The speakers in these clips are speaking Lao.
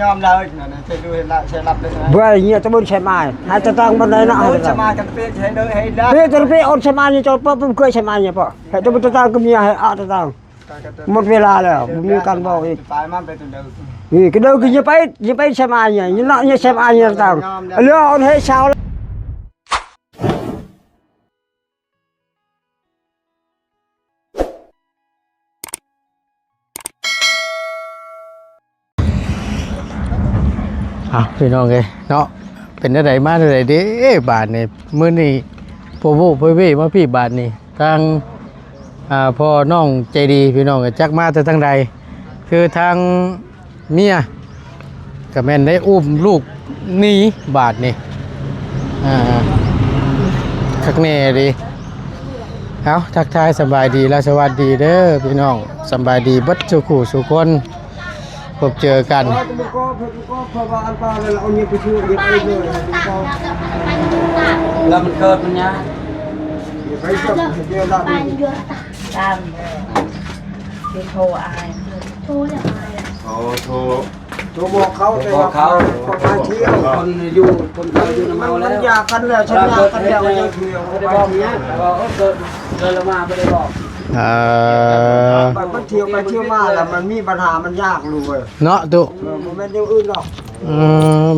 ຍອມລາວອີກນັ້ນ ເຮັດດູເຮັດລະໃສ່ລັບເລີຍນະ. ເບິ່ງເຫຍຕະເບິ່ງໃສ່ມາຍ ໃຫ້ຕະຕັງບັນໄດນະ ໂອ້ຍ ໃຫ້ຕະຕັງ ສະມາກັນເປັນໃຫ້ເດີໃຫ້ລາ ເປັນຕະເປັນອົນສະມາຍເຈົ້າ ປະປຶ້ມເຄີຍໃສ່ມາຍເນຍ ປະໃຫ້ຕະເບິ່ງຕະຕັງກະເມຍໃຫ້ອາຕະຕັງ. ໝົດເວລາແລ້ວ ບໍ່ມີການເວົ້າອີກ ໄປມາໄປຕົນເດີ ນີ້ກະເດີກະຢ່າໄປ ຢ່າໄປໃສ່ມາຍເນຍ ຢ່າເນາະ ຢ່າໃສ່ມາຍເນຍຕະຕັງ ເຫຼືອອົນໃຫ້ຊາວ. ອ້າວ ພີ່ນ້ອງເອີຍເນາະ ເປັນແນວໃດມາແນວໃດເດ້ບາດນີ້ ມື້ນີ້ໂພໂວໂພເວມາພີ້ບາດນີ້ ທາງ ອ່າ ພໍ່ນ້ອງໃຈດີ ພີ່ນ້ອງເອີຍ ຈັກມາແຕ່ທາງໃດ ຄືທາງ ເມຍກະແມ່ນໄດ້ອຸ້ມລູກໜີບາດນີ້ ອ່າ ຄັກແນ່ເດ. ເອົາ ທັກທາຍສະບາຍດີ ແລະ ສະຫວັດດີເດີພີ່ນ້ອງ ສະບາຍດີເບິດສູ່ຄູ່ສູ່ຄົນ ພົບເຈີກັນ ແລ້ວມັນເກີດມັນຍາກ ຕາມ ໂທອ້າຍ ໂທ ໂທ ໂທບອກເຂົາ ແຕ່ວ່າເຂົາ ເຂົາມາທ່ຽວ ຄົນຢູ່ ຄົນເຂົາຢູ່ນຳເຮົາແລ້ວ ມັນຢາກກັນແລ້ວ ສັນຍາກັນແລ້ວ ຍັງທ່ຽວ ບໍ່ໄດ້ບອກຫຍັງ ແຕ່ວ່າ ເອີ ເກີດ ເກີດລະມາບໍ່ໄດ້ບອກ ເອີ ມັນທ່ຽວໄປທ່ຽວມາແລ້ວ ມັນມີບັນຫາ ມັນຍາກລູກເອີຍ ເນາະຕຸ ເອີ ບໍ່ແມ່ນແນວອື່ນດອກ ເອີ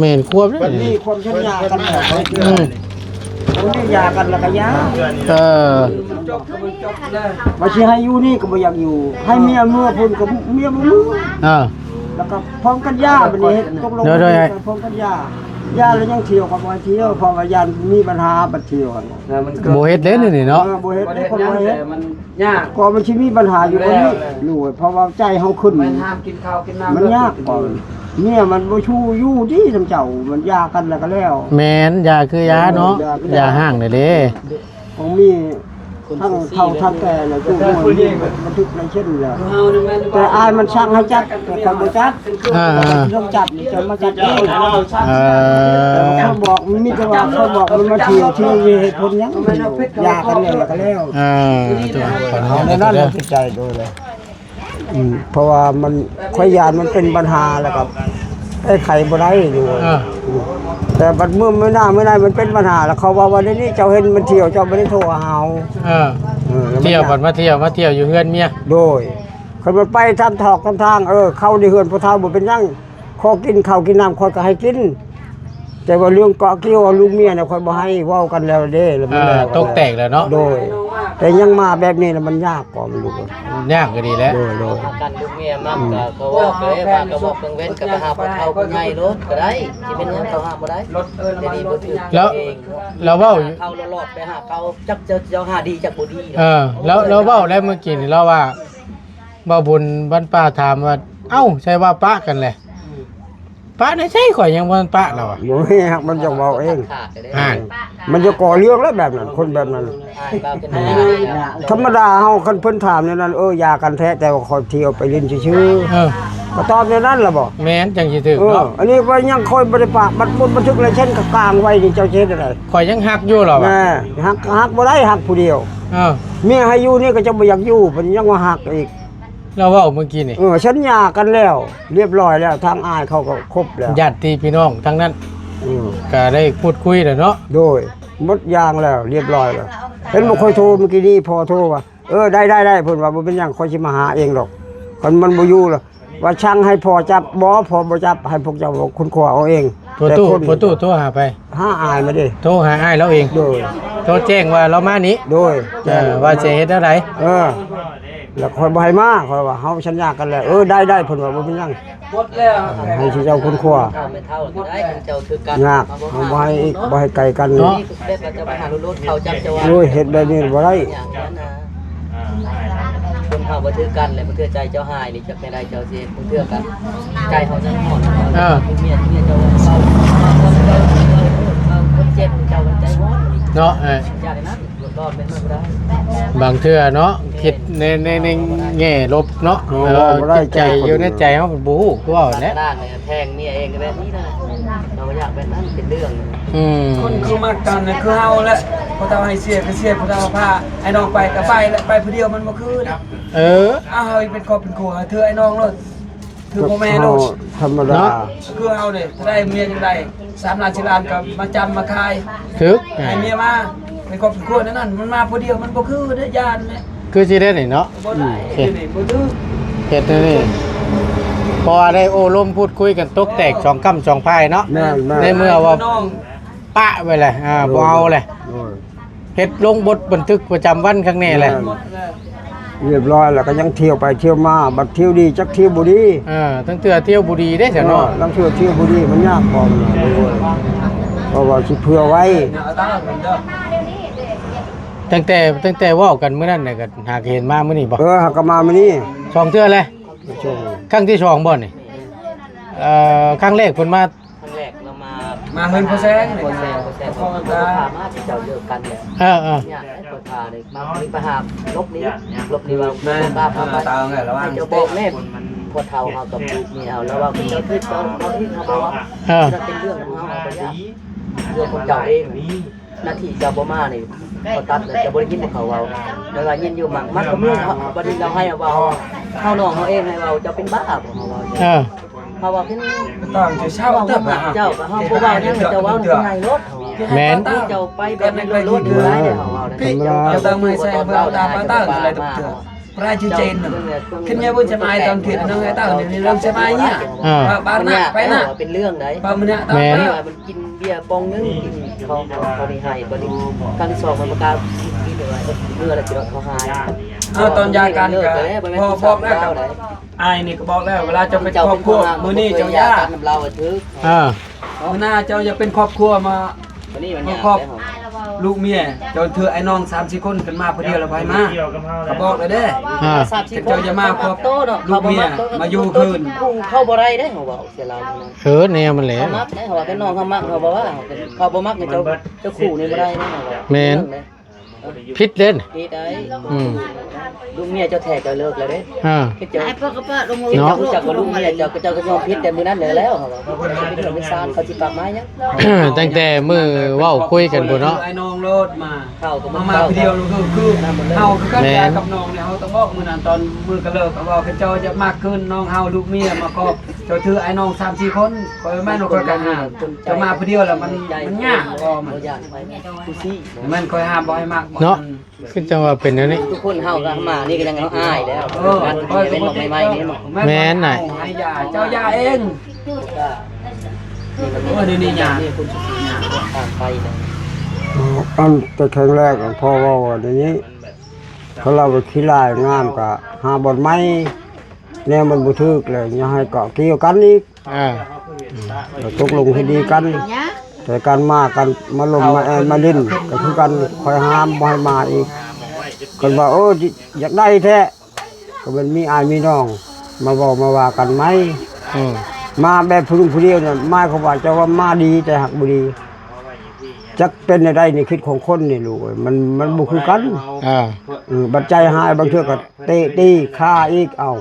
ແມ່ນຄວາມເດ້ ມັນມີຄວາມສັນຍາກັນແລ້ວ ອືມ ມັນຢາກັນແລ້ວກະຢາ ເອີ ວ່າຊິໃຫ້ຢູ່ນີ້ກະບໍ່ຢາກຢູ່ ໃຫ້ເມຍເມືອພຸ້ນກະເມຍບໍ່ເມືອ ເອີ ແລ້ວກະພ້ອມກັນຢາ ບາດນີ້ເຮັດຕົກລົງ ໂດຍ ໂດຍ ພ້ອມກັນຢາ ຢາແລ້ວຍັງທ່ຽວກະບໍ່ໃຫ້ທ່ຽວ ເພາະວ່າຢ້ານມີບັນຫາບັດທ່ຽວຫັ້ນ ບໍ່ເຮັດເດ້ນີ້ເນາະ ເອີ ບໍ່ເຮັດເດ້ ຄົນບໍ່ເຮັດ ຍາກ ກໍມັນຊິມີບັນຫາຢູ່ບໍ່ນີ້ ໂດຍ ເພາະວ່າໃຈເຮົາຂຶ້ນ ມັນຍາກ ເມຍມັນບໍ່ຊູ່ຢູ່ດີນຳເຈົ້າ ມັນຢາກັນແລ້ວກະແລ້ວ ແມ່ນ ຢາຄືຢາເນາະ ເອີ ຢາຄືຢາ ຢາຮ້າງແລ້ວເດ້ ຂອງມີທັງເຖົ້າທັງແກ່ແລ້ວ ຈຸໝວຍມີບັນທຶກລາຍເຊັນແລ້ວ ແຕ່ອ້າຍມັນສັ່ງໃຫ້ຈັດ ແຕ່ຂ້ອຍບໍ່ຈັດ ອ່າ ຕ້ອງຈັດ ຈະມາຈັດເອງ ເອີ ເຂົາບອກ ມີແຕ່ວ່າເຂົາບອກມັນມາທ່ຽວ ທ່ຽວມີເຫດຜົນຫຍັງ ຢາກັນແລ້ວກະແລ້ວ ເອີ ຕົວ ເອົາແນວນັ້ນ ເອົາໃຈໂດຍ ອືມ ເພາະວ່າມັນ ຂ້ອຍຢ້ານມັນເປັນບັນຫາ ແລ້ວກໍແກ້ໄຂບໍ່ໄດ້ຢູ່ ເອີ ແຕ່ບັດມື້ ມື້ໜ້າ ມື້ໃດມັນເປັນບັນຫາ ແລ້ວເຂົາເວົ້າວ່າ ດຽວນີ້ເຈົ້າເຫັນມັນທ່ຽວ ເຈົ້າບໍ່ໄດ້ໂທຫາເຮົາ ເອີ ເອີ ແລ້ວມັນ ທ່ຽວ ບັດມາທ່ຽວ ມາທ່ຽວຢູ່ເຮືອນເມຍ ໂດຍ ຄັນມັນໄປຕາມຖອກຕາມທາງ ເອີ ເຂົ້າໃນເຮືອນຜູ້ເຖົ້າບໍ່ເປັນຫຍັງ ຂໍກິນເຂົ້າກິນນ້ຳຂ້ອຍກໍໃຫ້ກິນ ແຕ່ວ່າເລື່ອງເກາະກ່ຽວລູກເມຍນະ ຂ້ອຍບໍ່ໃຫ້ ເວົ້າກັນແລ້ວເດ້ ແລ້ວມັນ ອ່າ ແລ້ວ ຕົກແຕກແລ້ວເນາະ ໂດຍ ແຕ່ຍັງມາແບບນີ້ລະມັນຍາກກວ່າມັນຢູ່ ຍາກກໍດີແຫຼະ ໂດຍ ໂດຍ ກັນລູກເມຍມັກ ອືມ ກໍ ກໍບອກເລີຍວ່າ ກໍບອກເບິ່ງເວັນ ກໍໄປຫາຜູ້ເຖົ້າຜູ້ໃຫຍ່ໂລດກໍໄດ້ ຊິເປັນຫຍັງເຂົາຫາບໍ່ໄດ້ ແຕ່ນີ້ບໍ່ຖືກ ແລ້ວ ແລ້ວເວົ້າ ເຂົາລອດໄປຫາເຂົາ ຈັກເຈົ້າ ເຈົ້າຫາດີຈັກບໍ່ດີ ເອີ ແລ້ວ ແລ້ວເວົ້າແລ້ວມື້ກີ້ນີ້ລາວວ່າ ບ່າວບຸນບ້ານປ່າຖາມວ່າ ເອົ້າ ໃຊ່ວ່າປະກັນແຫຼະ ອືມ ປະໃນໃສ ຂ້ອຍຍັງບໍ່ທັນປະລາວວ່າ ບໍ່ແມ່ນ ມັນຢາກເວົ້າເອງ ຫັ້ນ ມັນຢາກກໍ່ເລື່ອງແລ້ວແບບນັ້ນ ຄົນແບບນັ້ນ ທຳມະດາເຮົາ ຄັນເພິ່ນຖາມແນວນັ້ນ ເອີ ຢາກັນແທ້ ແຕ່ວ່າຂ້ອຍທ່ຽວໄປຫຼິ້ນຊື່ໆ ເອີ ກໍຕອບແນວນັ້ນລະບໍ ແມ່ນ ຈັ່ງຊິຖືກ ເອີ ເນາະ ອັນນີ້ວ່າຍັງຂ້ອຍບໍ່ໄດ້ປະ ບັດບົດບັນທຶກລາຍເຊັນກໍກາງໄວ້ນີ້ ເຈົ້າຊິເຮັດຈັ່ງໃດ ຂ້ອຍຍັງຮັກຢູ່ລາວວ່າ ແມ່ນ ຮັກ ຮັກບໍ່ໄດ້ ຮັກຜູ້ດຽວ ເອີ ເມຍໃຫ້ຢູ່ນີ້ກໍຈະບໍ່ຢາກຢູ່ ເພິ່ນຍັງວ່າຮັກອີກ ລາວເວົ້າມື້ກີ້ນີ້ ເອີ ສັນຍາກັນແລ້ວ ລຽບຮ້ອຍແລ້ວ ທາງອ້າຍເຂົາກໍຄົບແລ້ວ ຍາດຕິພີ່ນ້ອງທາງນັ້ນ ເອີ ກໍໄດ້ພູດຄຸຍແລ້ວເນາະ ໂດຍ ໝົດຢ່າງແລ້ວ ລຽບຮ້ອຍແລ້ວ ເຫັນບໍ່ ຂ້ອຍໂທມື້ກີ້ນີ້ ພໍ່ໂທວ່າ ເອີ ໄດ້ໆໆ ເພິ່ນວ່າ ບໍ່ເປັນຫຍັງ ຂ້ອຍຊິມາຫາເອງດອກ ຄັນມັນບໍ່ຢູ່ລະ ວ່າສັ່ງໃຫ້ພໍ່ຈັບ ບໍ່ ພໍ່ບໍ່ຈັບ ໃຫ້ພວກເຈົ້າຄົ້ນຄວ້າເອົາເອງ ພໍ່ຕູ້ ແຕ່ຄົນ ພໍ່ຕູ້ໂທຫາໃຜ? ຫາອ້າຍມາເດ້ ໂທຫາອ້າຍລາວເອງ ໂດຍ ໂທແຈ້ງວ່າລາວມານີ້ ໂດຍ ເອີ ວ່າຊິເຮັດແນວໃດ ເອີ ແລ້ວຂ້ອຍບໍ່ໃຫ້ມາ ຂ້ອຍວ່າເຮົາສັນຍາກັນແລ້ວ ເອີ ໄດ້ໆ ເພິ່ນວ່າບໍ່ເປັນຫຍັງ ໝົດແລ້ວ ໃຫ້ເຈົ້າຄົ້ນຄວ້າ ເຖົ້າແມ່ເຖົ້າກໍໄດ້ ເຈົ້າຄືກັນ ຍາກ ເຮົາບໍ່ໃຫ້ອີກ ບໍ່ໃຫ້ໄກກັນເນາະ ແບບວ່າຈະໄປຫາລົດ ເຂົາຈັບເຈົ້າວ່າ ໂອ້ຍ ເຮັດແບບນີ້ບໍ່ໄດ້ ຢ່າງນັ້ນນະ ຄົນເຮົາບໍ່ຖືກກັນແຫຼະ ບາງເທື່ອໃຈເຈົ້າຫາຍນີ້ ຈັກແນວໃດເຈົ້າຊິເຮັດ ບາງເທື່ອກໍໃຈເຮົາຍັງຮ້ອນ ເອີ ເມຍ ເມຍເຈົ້າເວົ້າ ເວົ້າຄົນເຈັບ ເຈົ້າໃຈຮ້ອນ ເນາະ ເອີ ຢ່າໄດ້ນັ້ນ ຮ້ອນແມ່ນບໍ່ໄດ້ ບາງເທື່ອເນາະ ຄິດໃນ ໃນ ໃນແງ່ລົບເນາະ ເອີ ເວົ້າບໍ່ໄດ້ ຈິດໃຈຢູ່ໃນໃຈເຮົາບໍ່ຮູ້ ຄືເວົ້າແຫຼະ ແທງເມຍເອງກໍແບບນີ້ນະ ເຮົາບໍ່ຢາກແບບນັ້ນ ເປັນເລື່ອງ ອືມ ຄົນຄືມັກກັນນະ ຄືເຮົາແຫຼະ ຜູ້ເຖົ້າໃຫ້ເສຍກໍເສຍ ຜູ້ເຖົ້າພາໄອ້ນ້ອງໄປກໍໄປແຫຼະ ໄປຜູ້ດຽວມັນບໍ່ຄືນະ ເອີ ເອົາ ເຮົາເປັນຄອບເປັນຄົວ ເທື່ອໄອ້ນ້ອງໂລດ ຄືພໍ່ແມ່ລູກ ທຳມະດາ ເນາະ ຄືເຮົານີ້ ໄດ້ເມຍຈັ່ງໃດ ສາມລ້ານສີ່ລ້ານກໍມາຈຳມາຂາຍ ຖືກ ໃຫ້ເມຍມາ ໃນຄອບຄົວນັ້ນ ມັນມາຜູ້ດຽວ ມັນບໍ່ຄືເດ້ ຢ້ານເດ້ ຄືຊິໄດ້ນີ້ເນາະ ບໍ່ໄດ້ ອືມ ນີ້ບໍ່ຖືກ ເຮັດແນວນີ້ ເພາະວ່າໄດ້ໂອ້ລົມພູດຄຸຍກັນຕົກແຕກສອງກ້ຳສອງພາຍເນາະ ແມ່ນໆ ໃນເມື່ອວ່າ ປະໄວ້ແຫຼະ ອ່າ ໂດຍ ບໍ່ເອົາແຫຼະ ໂດຍ ເຮັດລົງບົດບັນທຶກປະຈຳວັນຄັກແນ່ແຫຼະ ແມ່ນ ຮຽບຮ້ອຍແລ້ວກໍຍັງທ່ຽວໄປທ່ຽວມາ ບັດທ່ຽວດີຈັກທ່ຽວບໍ່ດີ ເອີ ລາງເທື່ອທ່ຽວບໍ່ດີເດ້ຊະເນາະ ເອີ ລາງເທື່ອທ່ຽວບໍ່ດີ ມັນຍາກກ່ອນ ໂດຍ ເພາະວ່າຊິເຜື່ອໄວ້ ຕັ້ງແຕ່ ຕັ້ງແຕ່ເວົ້າກັນມື້ນັ້ນແຫຼະ ກໍຫາກເຫັນມາມື້ນີ້ບໍ່ ເອີ ຫາກກໍມາມື້ນີ້ ສອງເທື່ອແຫຼະ ສອງ ຄັ້ງທີສອງບໍ່ນີ້ ເອີ ຄັ້ງແລກເພິ່ນມາ ຄັ້ງແລກລາວມາ ມາເຮືອນພໍ່ແສງ ພໍ່ແສງ ພໍ່ແສງ ພໍ່ແສງ ເພິ່ນກໍພາມາ ເຈົ້າເລີກກັນແຫຼະ ເອີໆ ຍາກໄດ໋ ເພິ່ນພາໄດ້ມາ ມີປະຫາບຫຼົບໜີ ຫຼົບໜີວ່າບໍ່ກ້າພາໄປ ເຈົ້າບອກແນ່ ພໍ່ເຖົ້າເຮົາກັບລູກເມຍເຮົາ ລາວວ່າເຈົ້າຜິດ ເຈົ້າເຮົາຜິດ ເຮົາບໍ່ວ່າ ເອີ ມັນເປັນເລື່ອງຂອງເຮົາ ເຮົາບໍ່ຢາກ ເລື່ອງຂອງເຈົ້າເອງ ໜ້າທີ່ເຈົ້າບໍ່ມານີ້ ເຂົາຕັດແລ້ວ ເຈົ້າບໍ່ໄດ້ຍິນພວກເຂົາເວົ້າ ແຕ່ວ່າຍິນຢູ່ມັກ ມັກກໍມີ ບັດນີ້ລາວໃຫ້ເວົ້າ ເຮົານ້ອງເຮົາເອງໃຫ້ເວົ້າ ເຈົ້າເປັນບ້າບໍ່ ເຮົາເວົ້າ ເອີ ເຮົາວ່າເປັນ ຕ້ອງຊິເຊົາເຕີບ ເຈົ້າກໍເຮົາບໍ່ເວົ້າຫຍັງ ເຈົ້າເວົ້າໃຫຍ່ໂລດ ແມ່ນ ເຈົ້າໄປແບບນັ້ນໂລດ ບໍ່ໄດ້ເດ້ ເຮົາເວົ້າໄດ້ ເຈົ້າຕ້ອງມາໃສ່ເບິ່ງຕາປາຕາອະໄລຕົວ ປາຍຈຸເຈນ ຂຶ້ນມາເບິ່ງຈະມາຍຕອນເຂດນ້ອງໄອ້ເຕົ້ານີ້ເລື່ອງຈະມາຍເຍ ອ່າ ບ້ານນະໄປນະ ເປັນເລື່ອງໃດ ປາມະນະ ແມ່ນ ກິນເບຍປອງໜຶ່ງ ກິນເຂົາ ເຂົານີ້ໃຫ້ ບັດນີ້ຄັ້ງທີສອງມັນປະກາດກິນເບຍ ເມື່ອລະຊິເຂົາຫາຍ ເອົາຕອນຢາກັນກໍພໍບອກແລ້ວ ອ້າຍນີ້ກໍບອກແລ້ວ ເວລາເຈົ້າເປັນຄອບຄົວ ມື້ນີ້ເຈົ້າຢ່າ ນຳລາວຖືກ ອ່າ ມື້ໜ້າເຈົ້າຢ່າເປັນຄອບຄົວມາ ບັດນີ້ມັນຍາກ ຄອບ ແລ້ວ ລູກເມຍ ເຈົ້າຖືອ້າຍນ້ອງສາມສີ່ຄົນ ຄັນມາຜູ້ດຽວແລ້ວບໍ່ໃຫ້ມາ ກໍບອກແລ້ວເດ້ ອ່າ ຄັນເຈົ້າຢ່າມາຄອບ ໂຕເນາະ ລູກເມຍ ມາຢູ່ຄືນ ເຂົາບໍ່ໄດ້ເດ້ ເຮົາເວົ້າເສຍລາວ ເອີ ແນວມັນແຫຼະ ເຂົາມັກເດ້ ເຮົາວ່າເປັນນ້ອງເຮົາມັກ ເຮົາບໍ່ວ່າ ເຂົາບໍ່ມັກນີ້ ເຈົ້າ ເຈົ້າຄູ່ນີ້ບໍ່ໄດ້ເນາະ ແມ່ນ ຜິດເດ້ ຜິດໄດ໋ ອືມ ລູກເມຍເຈົ້າແທ້ເຈົ້າເລີກແລ້ວເດ້ ອ່າ ເຈົ້າ ເນາະ ເຈົ້າຮູ້ຈັກກັບລູກເມຍເຈົ້າ ເຈົ້າກໍຍອມຜິດແຕ່ມື້ນັ້ນແຫຼະ ແລ້ວເຮົາວ່າເປັນເລື່ອງເປັນຊານ ເຂົາຊິປັບມາຫຍັງ ຕັ້ງແຕ່ມື້ເວົ້າຄຸຍກັນພຸ້ນເນາະ ອ້າຍນ້ອງໂລດມາ ເຂົາກໍມາ ມາຜູ້ດຽວ ຄື ຄືເຮົາຄືກັນ ແມ່ນ ກັບນ້ອງນີ້ ເຮົາຕ້ອງບອກມື້ນັ້ນຕອນມື້ກະເລີກ ເຮົາວ່າເຂົາເຈົ້າຈະມາຄືນນ້ອງເຮົາ ລູກເມຍມາຄອບ ເຈົ້າຖືອ້າຍນ້ອງສາມສີ່ຄົນ ຂ້ອຍແມ່ນວ່າຂ້ອຍກໍຫ້າມ ເຈົ້າມາຜູ້ດຽວແລ້ວມັນ ມັນຍາກບໍ່ ມັນ ແມ່ນຂ້ອຍຫ້າມບໍ່ໃຫ້ມັກ ເນາະ ຄືຈັ່ງວ່າເປັນແນວນີ້ ທຸກຄົນເຮົາກໍມານີ້ກໍຍັງເຮົາອາຍແລ້ວ ເອີ ເປັນໝາກໃໝ່ໆນີ້ ແມ່ນນະ ເຈົ້າຢ່າເອງ ໂອ້ຍ ດຽວນີ້ຍາກ ທາງໄປ ອັນແຕ່ແຂງແລງ ພໍ່ເວົ້າວ່າດຽວນີ້ ເຂົາເລົ່າວ່າຂີ້ລ້າຍງາມກໍຫາບ່ອນໃໝ່ ແນວມັນບໍ່ຖືກແລ້ວ ຢ່າໃຫ້ເກາະກ່ຽວກັນອີກ ອ່າ ແລ້ວຕົກລົງໃຫ້ດີກັນ ແຕ່ການມາກັນ ມາລົມມາແອນມາຫຼິ້ນກໍຄືກັນ ຂ້ອຍຫ້າມບໍ່ໃຫ້ມາອີກ ຄັນວ່າ ໂອ້ ຢາກໄດ້ແທ້ ກໍແມ່ນມີອ້າຍມີນ້ອງມາເວົ້າມາວ່າກັນໃໝ່ ອືມ ມາແບບຜູ້ໜຶ່ງຜູ້ດຽວນັ້ນ ໝາຍຄວາມວ່າເຈົ້າວ່າມາດີ ແຕ່ຫາກບໍ່ດີ ຈັກເປັນແນວໃດນີ້ ຄິດຂອງຄົນນີ້ລູກເອີຍ ມັນ ມັນບໍ່ຄືກັນ ອ່າ ເອີ ບັດໃຈຮ້າຍບາງເທື່ອກໍເຕະຕີຂ້າອີກ ເອົ້າ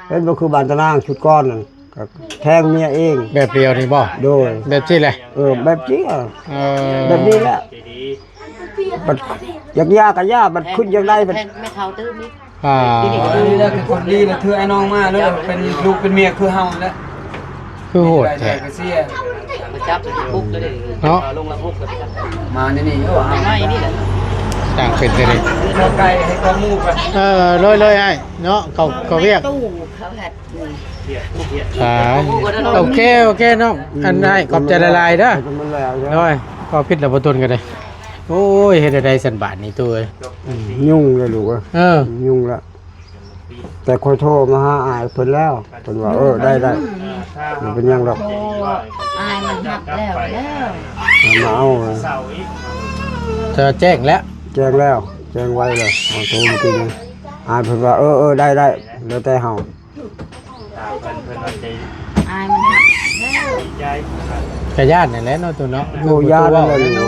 ເຫັນບໍ່ ຄືບ້ານຕານາງຊຸດກ່ອນນັ້ນ ກໍແທງເມຍເອງ ແບບດຽວນີ້ບໍ່? ໂດຍ ແບບຊີ້ແຫຼະ ເອີ ແບບຊີ້ ເອີ ແບບນີ້ແຫຼະ ບັດຢາກຢາກໍຢາ ບັດຄຶດຢາກໄດ້ບັດ ແມ່ເຖົ້າຕື່ມອີກ ອ່າ ອັນນີ້ແຫຼະຄືຄົນດີນະ ຖືອ້າຍນ້ອງມາເນາະ ເປັນລູກເປັນເມຍຄືເຮົາແຫຼະ ຄືໂຫດແທ້ ໄດ້ກໍເສຍ ມາຈັບໃສ່ຄຸກເລີຍເນາະ ລົງລະຫົກກໍໄດ້ ມາໃນນີ້ ໂອ້ ເອົາໃໝ່ນີ້ແຫຼະ ຕ່າງເປັນໄປເລີຍ ເຂົ້າໄກ່ໃຫ້ຄອບໝູ່ກ່ອນ ເອີ ເລີຍໆ ອ້າຍເນາະ ເຂົ້າ ເຂົ້າວຽກ ຕູ້ເຂົາເຮັດ ອ່າ ໂອເຄ ໂອເຄນ້ອງ ອັນ ອ້າຍຂອບໃຈຫຼາຍໆເດີ ໂດຍ ເວົ້າຜິດແລ້ວບໍ່ຕົນກໍໄດ້ ໂອ້ຍ ເຮັດແນວໃດຊັ້ນບາດນີ້ຕູ້ເອີຍ ອືມ ຫຍຸ້ງແລ້ວລູກເອີຍ ເອີ ຫຍຸ້ງແລ້ວ ແຕ່ຂ້ອຍໂທມາຫາອ້າຍເພິ່ນແລ້ວ ເພິ່ນວ່າ ເອີ ໄດ້ໆ ບໍ່ເປັນຫຍັງດອກ ໂອ້ ອ້າຍມັນຮັບແລ້ວ ແລ້ວ ມາເອົາ ຈະແຈ້ງແລ້ວ ແຈ້ງແລ້ວ ແຈ້ງໄວແລ້ວ ເອົາໂທມາກິນ ອ້າຍເພິ່ນວ່າ ເອີ ເອີ ໄດ້ໆ ແລ້ວແຕ່ເຮົາ ອ້າຍມັນຮັກແທ້ ກະຢ້ານນັ້ນແຫຼະເນາະ ຕູ້ເນາະ ໂອ້ ຢ້ານນັ້ນແຫຼະ ເອີ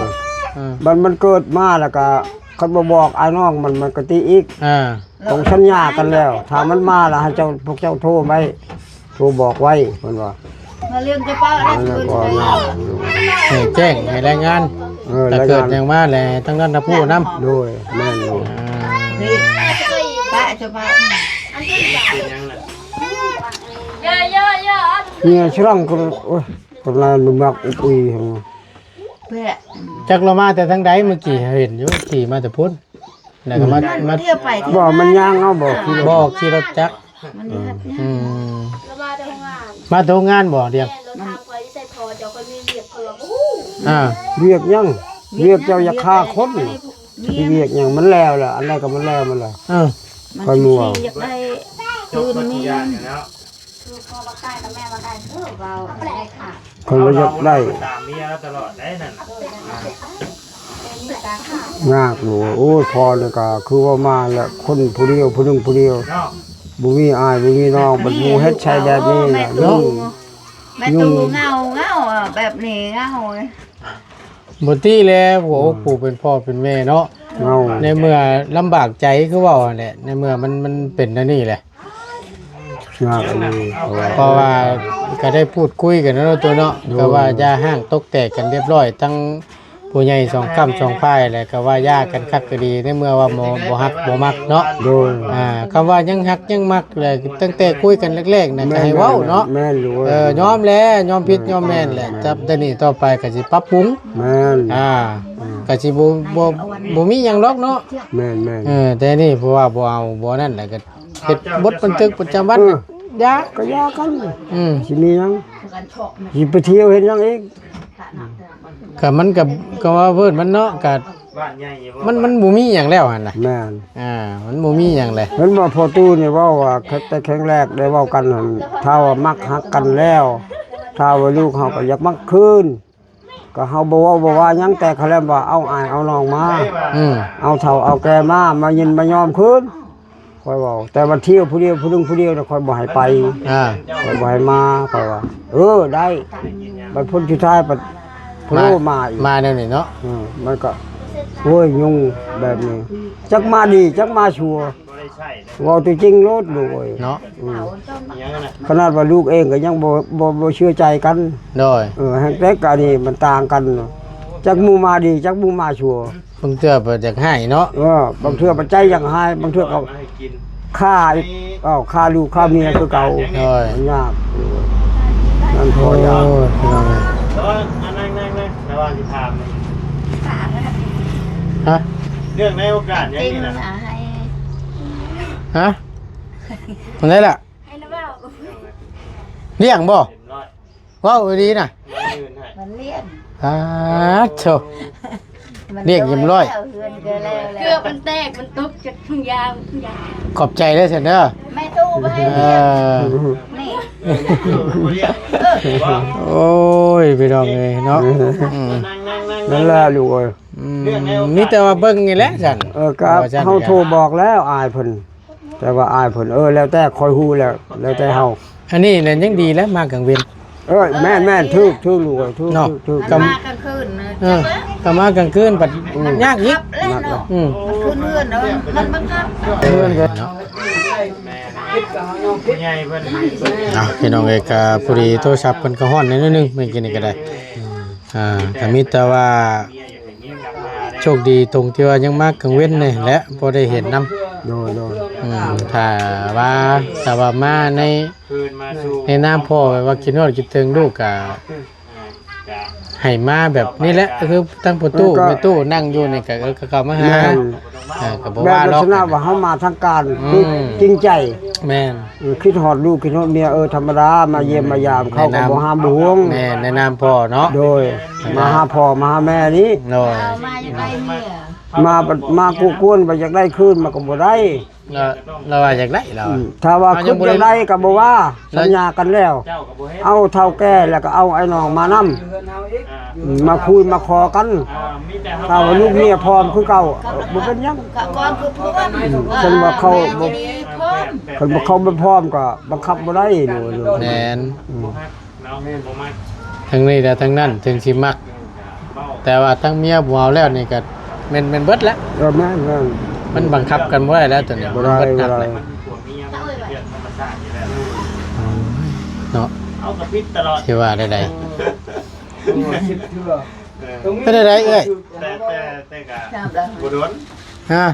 ມັນ ມັນເກີດມາແລ້ວກະ ຄັນບໍ່ບອກອ້າຍນ້ອງມັນ ມັນກະຕິອີກ ອ່າ ຕ້ອງສັນຍາກັນແລ້ວ ຖ້າມັນມາແລ້ວໃຫ້ເຈົ້າ ພວກເຈົ້າໂທໄວ້ ໂທບອກໄວ້ ເພິ່ນວ່າ ເລື່ອງຈະເວົ້າແລ້ວ ເອີ ກໍຍາກຢູ່ ໃຫ້ແຈ້ງ ໃຫ້ລາຍງານ ເອີ ຖ້າເກີດຫຍັງມາແລ້ວ ທາງນັ້ນນະຜູ້ນຳ ໂດຍ ແມ່ນຢູ່ ອ່າ ປະຈະປະ ເປັນຫຍັງລະ? ເມຍຊ່ອງກໍ ໂອ້ຍ ກໍລານບໍ່ມັກອຸບອີ່ຫັ້ນ ແບະ ຈັກລາວມາແຕ່ທາງໃດ? ເມື່ອກີ້ເຫັນຢູ່ ຂີ່ມາແຕ່ພຸ້ນ ແລ້ວກໍມາ ມາ ບໍ່ ມັນຍ່າງເອົາບໍ່? ບໍ່ ຂີ່ລົດຈັກ ມັນເຮັດຫຍັງ? ອືມ ມາແຕ່ໂຮງງານບໍ່? ດຽວ ແມ່ນ ລົດຖາມຂ້ອຍຢູ່ໃສພໍ່ເຈົ້າ ຂ້ອຍມີວຽກ ຂ້ອຍວ່າບໍ່ຮູ້ ອ່າ ວຽກຫຍັງ? ວຽກເຈົ້າຢາກຂ້າຄົນ ວຽກຫຍັງ? ມັນແລ້ວແລ້ວ ອັນໃດກໍມັນແລ້ວມັນແລ້ວ ເອີ ຂ້ອຍມົວ ມັນຊິຢາກໄດ້ຄືນເມຍ ຄືພໍ່ບັກຕາຍກັບແມ່ບັກຕາຍ ຄືເວົ້າແລ້ວ ຂ້ອຍບໍ່ຢາກໄດ້ ຕາມເມຍລາວຕະຫຼອດໄດ໋ນັ້ນ ຍາກຢູ່. ໂອ້ຍ ພໍ່ນີ້ກໍຄືວ່າມາແລ້ວ ຄົນຜູ້ດຽວ ຜູ້ໜຶ່ງຜູ້ດຽວ ເນາະ ບໍ່ມີອ້າຍ ບໍ່ມີນ້ອງ ບັດໝູ່ເຮັດໃສ່ແບບນີ້ນະ ໂອ້ ແມ່ຕູ້ ຫຍຸ້ງ ແມ່ຕູ້ເຫງົາ ເຫງົາ ແບບນີ້ເຫງົາ. ບໍ່ຕິແລ້ວ ຫົວອົກຜູ້ເປັນພໍ່ເປັນແມ່ເນາະ ເຫງົາ ໃນເມື່ອລຳບາກໃຈ ຄືເວົ້າຫັ້ນແຫຼະ ໃນເມື່ອມັນ ມັນເປັນແນວນີ້ແຫຼະ ຍາກອີ່ຫຼີ ເພາະວ່າ ເພາະວ່າກໍໄດ້ພູດຄຸຍກັນແລ້ວເນາະ ໂຕເນາະ ໂດຍ ກໍວ່າຢ່າຮ້າງຕົກແຕກກັນລຽບຮ້ອຍ ທັງຜູ້ໃຫຍ່ສອງກ້ຳສອງຝ່າຍ ແລ້ວກໍວ່າຢ່າກັນຄັກກໍດີ ໃນເມື່ອວ່າບໍ່ ບໍ່ຮັກບໍ່ມັກເນາະ ໂດຍ ອ່າ ຄຳວ່າຍັງຮັກຍັງມັກ ແລ້ວຕັ້ງແຕ່ຄຸຍກັນແລກໆນະ ແມ່ນ ກໍໃຫ້ເວົ້າເນາະ ແມ່ນຢູ່ ເອີ ຍອມແຫຼະ ຍອມຜິດ ແມ່ນ ຍອມແມ່ນແຫຼະ ແມ່ນ ແຕ່ ແຕ່ນີ້ຕໍ່ໄປກໍຊິປັບປຸງ ແມ່ນ ອ່າ ອືມ ກໍຊິບໍ່ ບໍ່ ບໍ່ມີຫຍັງດອກເນາະ ແມ່ນໆ ເອີ ແຕ່ນີ້ເພາະວ່າບໍ່ເອົາ ບໍ່ນັ້ນ ແລ້ວກໍເຮັດບົດບັນທຶກປະຈຳວັນ ເອີ ຢ່າ ກໍຢ່າກັນ ອືມ ຊິມີຫຍັງ ຊິໄປທ່ຽວເຮັດຫຍັງອີກ? ກໍມັນກໍ ກໍວ່າເພິ່ນມັນເນາະ ກໍ ບ້ານໃຫຍ່ຢູ່ບໍ່? ມັນ ມັນບໍ່ມີຫຍັງແລ້ວຫັ້ນນະ ແມ່ນ ອ່າ ມັນບໍ່ມີຫຍັງແຫຼະ ເຫັນບໍ່? ພໍ່ຕູ້ນີ້ເວົ້າວ່າ ແຕ່ແຂງແລກໄດ້ເວົ້າກັນຫັ້ນ ຖ້າວ່າມັກຮັກກັນແລ້ວ ຖ້າວ່າລູກເຮົາກໍຢາກມັກຄືນ ກໍເຮົາບໍ່ເວົ້າບໍ່ວ່າຫຍັງ ແຕ່ຂະແລມວ່າເອົາອ້າຍເອົານ້ອງມາ ອືມ ເອົາເຖົ້າເອົາແກ່ມາ ມາຍິນມາຍອມຄືນ. ຂ້ອຍເວົ້າ ແຕ່ວ່າທ່ຽວຜູ້ດຽວ ຜູ້ໜຶ່ງຜູ້ດຽວນະ ຂ້ອຍບໍ່ໃຫ້ໄປ ອ່າ ຂ້ອຍບໍ່ໃຫ້ມາ ຂ້ອຍວ່າ ເອີ ໄດ້ ບັດຜົນສຸດທ້າຍ ບັດໂຜມາອີກ ມາແນວນີ້ເນາະ ເອີ ມັນກໍ ໂອ້ຍ ຫຍຸ້ງແບບນີ້ ຈັກມາດີ ຈັກມາຊົ່ວ ເວົ້າຕົວຈິງໂລດລູກເອີຍ ເນາະ ອືມ ຂະໜາດວ່າລູກເອງກໍຍັງບໍ່ ບໍ່ ບໍ່ເຊື່ອໃຈກັນ ໂດຍ ເອີ ແຮງແຕ່ກະນີ້ມັນຕ່າງກັນ ຈັກໝູ່ມາດີ ຈັກໝູ່ມາຊົ່ວ. ບາງເທື່ອເພິ່ນຢາກໃຫ້ເນາະ ເອີ ບາງເທື່ອປັດໄຈຢາກໃຫ້ ບາງເທື່ອກໍຂ້າອີກ ເອົາ ຂ້າລູກຂ້າເມຍຄືເກົ່າ ໂດຍ ມັນຍາກ ມັນພໍຍາກ ໂອ້ຍ ພີ່ນ້ອງເອີຍ ແຕ່ວ່າ ອ່ະ ນັ່ງໆໆ ແຕ່ວ່າຊິຖາມ ຮະ ເລື່ອງໃນໂອກາດຫຍັງນີ້ນະ ຮະ ອັນໃດລະ ໃຫ້ລະເວົ້າ ລ້ຽງບໍ່? ເວົ້າອີ່ຫຼີນະ ມັນລ້ຽງ ອ່າ ໂທ້ ມັນ ລ້ຽງຮຽບຮ້ອຍ ເຮືອນກໍແລ້ວແລ້ວ ເກືອບມັນແຕກ ມັນຕົກຈາກທຸງຢາງ ທຸງຢາງ ຂອບໃຈເດີຊັ້ນເດີ ແມ່ຕູ້ໄປໃຫ້ ເອີ ລ້ຽງ ນີ້ ໂອ້ຍ ພີ່ນ້ອງເອີຍເນາະ ອືມ ນັ້ນແຫຼະລູກເອີຍ ອືມ ມີແຕ່ວ່າເບິ່ງນີ້ແຫຼະຊັ້ນ ເອີ ກໍເຮົາໂທບອກແລ້ວ ອາຍເພິ່ນ ແຕ່ວ່າອາຍເພິ່ນ ເອີ ແລ້ວແຕ່ ຂ້ອຍຮູ້ແລ້ວ ແລ້ວແຕ່ເຮົາ ອັນນີ້ແຫຼະຍັງດີແຫຼະ ມາກາງເວັນ ເອີ ແມ່ນໆ ຖືກໆ ລູກເອີຍ ຖືກ ເນາະ ຖືກໆ ກໍມາກາງຄືນນະ ເອີ ກໍມາກາງຄືນບັດ ອືມ ຍາກອີກ ໜັກເນາະ ອືມ ມັນຄືນເຮືອນເນາະ ມັນບັງຄັບ ເຮືອນກໍເນາະ ເອົາ ພີ່ນ້ອງເອີຍ ກໍພໍດີໂທລະສັບເພິ່ນກໍຮ້ອນໜ້ອຍໜຶ່ງ ມື້ກີ້ນີ້ກໍໄດ້ ອ່າ ກໍມີແຕ່ວ່າ ໂຊກດີຕົງທີ່ວ່າຍັງມາກາງເວັນນີ້ແຫຼະ ພໍໄດ້ເຫັນນຳ ໂດຍ ໂດຍ ອືມ ຖ້າວ່າ ຖ້າວ່າມາໃນ ໃນນາມພໍ່ ແບບວ່າຄິດຮອດຄິດເຖິງລູກ ກະໃຫ້ມາແບບນີ້ແຫຼະ ຄືທັງພໍ່ຕູ້ ເອີ ກໍ ແມ່ຕູ້ນັ່ງຢູ່ນີ້ ກະ ເອີ ກໍເຂົ້າມາຫາ ແມ່ນ ເອີ ກໍບໍ່ວ່າດອກ ແບບລັກສະນະວ່າເຮົາມາທາງການ ອືມ ຄືຈິງໃຈ ແມ່ນ ເອີ ຄິດຮອດລູກ ຄິດຮອດເມຍ ເອີ ທຳມະດາ ມາຢ້ຽມມາຢາມ ເຂົາກໍບໍ່ຫ້າມບໍ່ຫວງ ແມ່ນ ໃນນາມພໍ່ເນາະ ໂດຍ ມາຫາພໍ່ມາຫາແມ່ນີ້ ໂດຍ ມາ ມາ ມາກຸກວນ ບໍ່ຢາກໄດ້ຄືນ ມັນກໍບໍ່ໄດ້ ລາວ ລາວວ່າຢາກໄດ້ ລາວ ອືມ ຖ້າວ່າ ເຮົາຍັງບໍ່ໄດ້ ຄິດຢາກໄດ້ກໍບໍ່ວ່າ ລາວ ສັນຍາກັນແລ້ວ ເອົາເຖົ້າແກ່ ແລ້ວກໍເອົາໄອ້ນ້ອງມານຳ ອືມ ມາຄຸຍມາຂໍກັນ ຖ້າວ່າລູກເມຍພ້ອມຄືເກົ່າ ບໍ່ເປັນຫຍັງ ອືມ ຄັນວ່າເຂົາບໍ່ ຄັນວ່າເຂົາບໍ່ພ້ອມກໍບັງຄັບບໍ່ໄດ້ ໂດຍ ໂດຍ ແມ່ນ ອືມ ເນາະ ບໍ່ມັກ ທັງນີ້ແລະທັງນັ້ນເຖິງຊິມັກ ແຕ່ວ່າທັງເມຍບໍ່ເອົາແລ້ວນີ້ກໍແມ່ນ ແມ່ນເບິດແຫຼະ ເອີ ແມ່ນໆ ມັນບັງຄັບກັນບໍ່ໄດ້ແລ້ວ ຕົວນີ້ ບໍ່ໄດ້ ມັນເບິດໜັກແຫຼະ ບໍ່ໄດ້ ໂອ້ຍ ເນາະ ເອົາກະປິດຕະຫຼອດ ຊິວ່າໄດ້ໃດ ເອີ ເປັນໄດ້ໃດເອື້ອຍ ແຕ່ ແຕ່ ແຕ່ກະບໍ່ດົນ ຮະ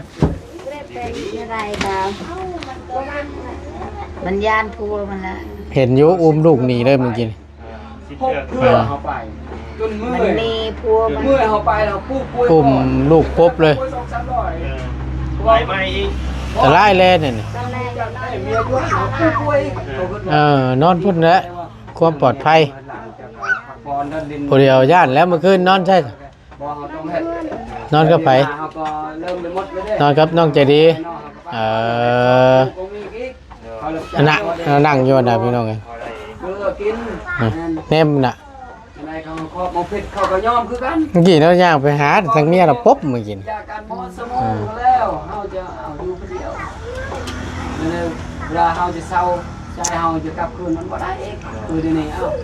ມັນຢ້ານຜົວມັນລະ ເຫັນຢູ່ ອຸ້ມລູກໜີເລີຍມື້ກີ້ນີ້. ເອີ ຫົກເທື່ອເຮົາໄປ ຈົນເມື່ອຍ ມັນມີຜົວ ເມື່ອຍເຮົາໄປແລ້ວປູປ່ວຍ ອຸ້ມລູກປົບເລີຍ. ເອີ ໄປໃໝ່ອີກ ອັນຕະລາຍແລ້ວນີ້. ເອີ ນອນພຸ້ນແຫຼະ ຄວາມປອດໄພ. ຜູ້ດຽວຢ້ານແລ້ວ ມື້ຄືນນອນໃສ? ນອນກັບໃຜ? ນອນກັບນ້ອງໃຈດີ. ເອີ ນະ ນັ່ງຢູ່ນະ ພີ່ນ້ອງເອີຍ. ເອີ ກິນ ອືມ ແນມນະ ເມື່ອກີ້ລາວຍ່າງໄປຫາທາງເມຍລາວປົບມື້ກີ້ນີ້. ອືມ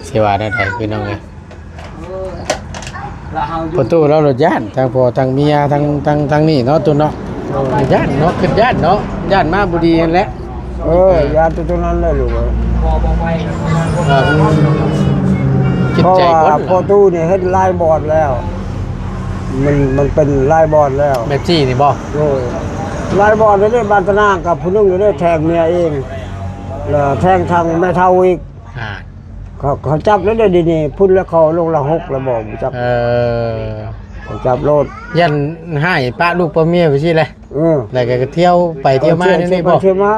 ຊິວ່າແນວໃດ ພີ່ນ້ອງເອີຍ? ພໍ່ຕູ້ລາວໂລດຢ້ານ ທັງພໍ່ທັງເມຍ ທັງ ທັງ ທັງນີ້ເນາະ ຕູ້ເນາະ. ຢ້ານເນາະ ຄິດຢ້ານເນາະ ຢ້ານມາບໍ່ດີຫັ້ນແຫຼະ. ເອີ ຢ້ານແຕ່ຕົວນັ້ນແຫຼະລູກເອີຍ. ເອີ ຄິດໃຈຄົນ ເພາະວ່າພໍ່ຕູ້ນີ້ເຮັດຫຼາຍບ່ອນແລ້ວ ມັນ ມັນເປັນຫຼາຍບ່ອນແລ້ວ. ແບບຊີ້ນີ້ບໍ່? ໂດຍ ຫຼາຍບ່ອນເດ້ ບ້ານຕະນາງກັບຜູ້ໜຶ່ງເດ້ ແທງເມຍເອງ ແລ້ວແທງທາງແມ່ເຖົ້າອີກ. ອ່າ ເຂົາ ເຂົາຈັບແລ້ວເດ້ ດຽວນີ້ພຸ້ນແລ້ວ ເຂົາລົງລະຫົກແລ້ວບໍ່ ບໍ່ຈັກ. ເອີ ເຂົາຈັບໂລດ ຢ້ານໃຫ້ປະລູກປະເມຍໄປຊີ້ແຫຼະ. ເອີ ແລ້ວກໍທ່ຽວໄປທ່ຽວມາແນວນີ້ບໍ່? ທ່ຽວໄປທ່ຽວມາ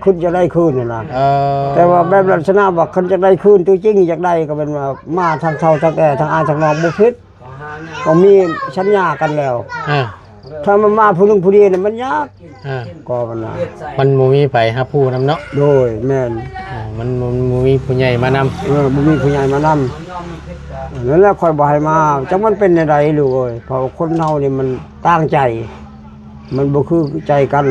ຄຶດຢາກໄດ້ຄືນຫັ້ນນະ. ເອີ ແຕ່ວ່າແບບລັກສະນະວ່າຄັນຢາກໄດ້ຄືນ ຕົວຈິງຢາກໄດ້ ກໍແມ່ນວ່າມາທັງເຖົ້າທັງແກ່ ທັງອ້າຍທັງນ້ອງ ບໍ່ຜິດ. ກໍມີສັນຍາກັນແລ້ວ. ເອີ ຖ້າມັນມາຜູ້ໜຶ່ງຜູ້ດຽວນີ້ມັນຍາກ. ເອີ ກໍມັນນະ ມັນບໍ່ມີໃຜຮັບຮູ້ນຳເນາະ. ໂດຍ ແມ່ນ. ເອີ ມັນ ມັນບໍ່ມີຜູ້ໃຫຍ່ມານຳ. ເອີ ບໍ່ມີຜູ້ໃຫຍ່ມານຳ. ນັ້ນແຫຼະ ຂ້ອຍບໍ່ໃຫ້ມາ ຈັກມັນເປັນແນວໃດລູກເອີຍ. ເພາະຄົນເຮົານີ້ມັນຕ່າງໃຈ ມັນບໍ່ຄືໃຈກັນ.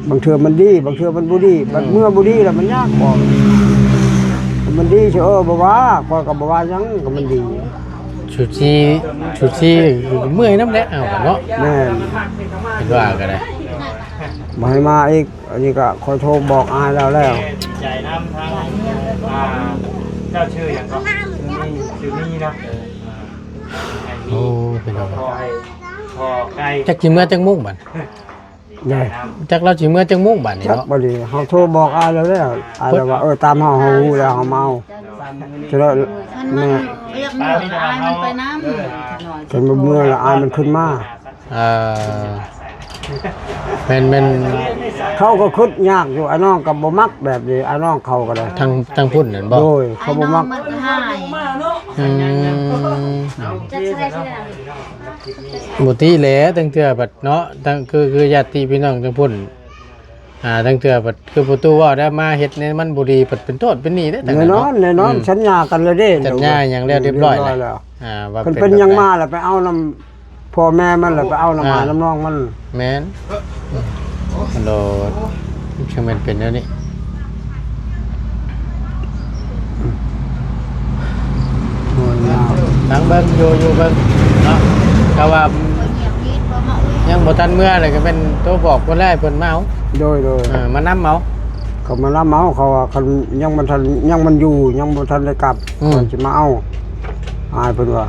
ບາງເທື່ອມັນດີ ບາງເທື່ອມັນບໍ່ດີ ບັດເມື່ອບໍ່ດີແລ້ວມັນຍາກບອກ. ມັນດີຊະ ເອີ ບໍ່ວ່າ ຂ້ອຍກໍບໍ່ວ່າຫຍັງ ກໍມັນດີ. ຊູຊີ ຊູຊີເມື່ອຍນຳແຫຼະ ເອົາເນາະ. ແມ່ນ ເຫັນວ່າກໍໄດ້ ບໍ່ໃຫ້ມາອີກ. ອັນນີ້ກໍຂ້ອຍໂທບອກອ້າຍລາວແລ້ວ. ໃຈນຳທາງ ອ່າ ເຈົ້າຊື່ຫຍັງກໍ? ຊື່ມີ ຊື່ມີເນາະ. ໂອ້ ພີ່ນ້ອງ ຂໍໃຫ້ ຂໍໄກ່ ຈັກຊິເມືອຈັກໂມງບັດ? ໄດ້ ຈັກລາວຊິເມືອຈັກໂມງບັດນີ້ເນາະ? ຈັກບັດນີ້ ເຮົາໂທບອກອ້າຍລາວແລ້ວ ອ້າຍລາວວ່າ ເອີ ຕາມເຮົາ ເຮົາຮູ້ແລ້ວ ເຮົາມາເອົາ. ຈະໄດ້ ແມ່ ມັນມາ ມັນຢາກເມືອ ອ້າຍມັນໄປນຳ. ເອີ ຄັນບໍ່ເມືອແລ້ວ ອ້າຍມັນຂຶ້ນມາ. ເອີ ແມ່ນໆ ເຂົາກໍຄິດຍາກຢູ່ ອ້າຍນ້ອງກໍບໍ່ມັກແບບນີ້ ອ້າຍນ້ອງເຂົາກໍໄດ້. ທາງ ທາງພຸ້ນນັ້ນບໍ່? ໂດຍ ເຂົາບໍ່ມັກ. ອ້າຍນ້ອງມັນກໍຮ້າຍ. ອືມ ຈັກຊິໄດ້ຊິໄດ້ ບໍ່ຕິແຫຼະ ຕັ້ງເທື່ອບັດເນາະ ຕັ້ງ ຄື ຄືຍາດຕິພີ່ນ້ອງທາງພຸ້ນ ອ່າ ຕັ້ງເທື່ອບັດ ຄືປະຕູເວົ້າໄດ້ ມາເຮັດໃນມັນບໍ່ດີ ບັດເປັນໂທດເປັນໜີ້ເດ້. ແນ່ນອນ ແນ່ນອນ ອືມ ສັນຍາກັນແລ້ວເດ້ ສັນຍາຫຍັງແລ້ວ ລຽບຮ້ອຍແລ້ວ. ອ່າ ວ່າເປັນ ເປັນຫຍັງມາແລ້ວ ໄປເອົານຳພໍ່ແມ່ມັນ ແລ້ວໄປເອົານຳອ້າຍນຳນ້ອງມັນ. ແມ່ນ ໂດຍ ຈັ່ງແມ່ນເປັນແນວນີ້. ນັ່ງເບິ່ງ ຢູ່ ຢູ່ເບິ່ງເນາະ ຖ້າວ່າຍັງບໍ່ທັນເມືອເລີຍ ກໍແມ່ນໂທບອກເພິ່ນແລ້ວ ເພິ່ນມາເອົາ. ໂດຍ ໂດຍ ເອີ ມານຳເອົາ ເຂົາມານຳເອົາ. ເຂົາວ່າຄັນຍັງບໍ່ທັນ ຍັງມັນຢູ່ ຍັງບໍ່ທັນໄດ້ກັບ ອືມ ເພິ່ນຊິມາເອົາ ອ້າຍເພິ່ນວ່າ.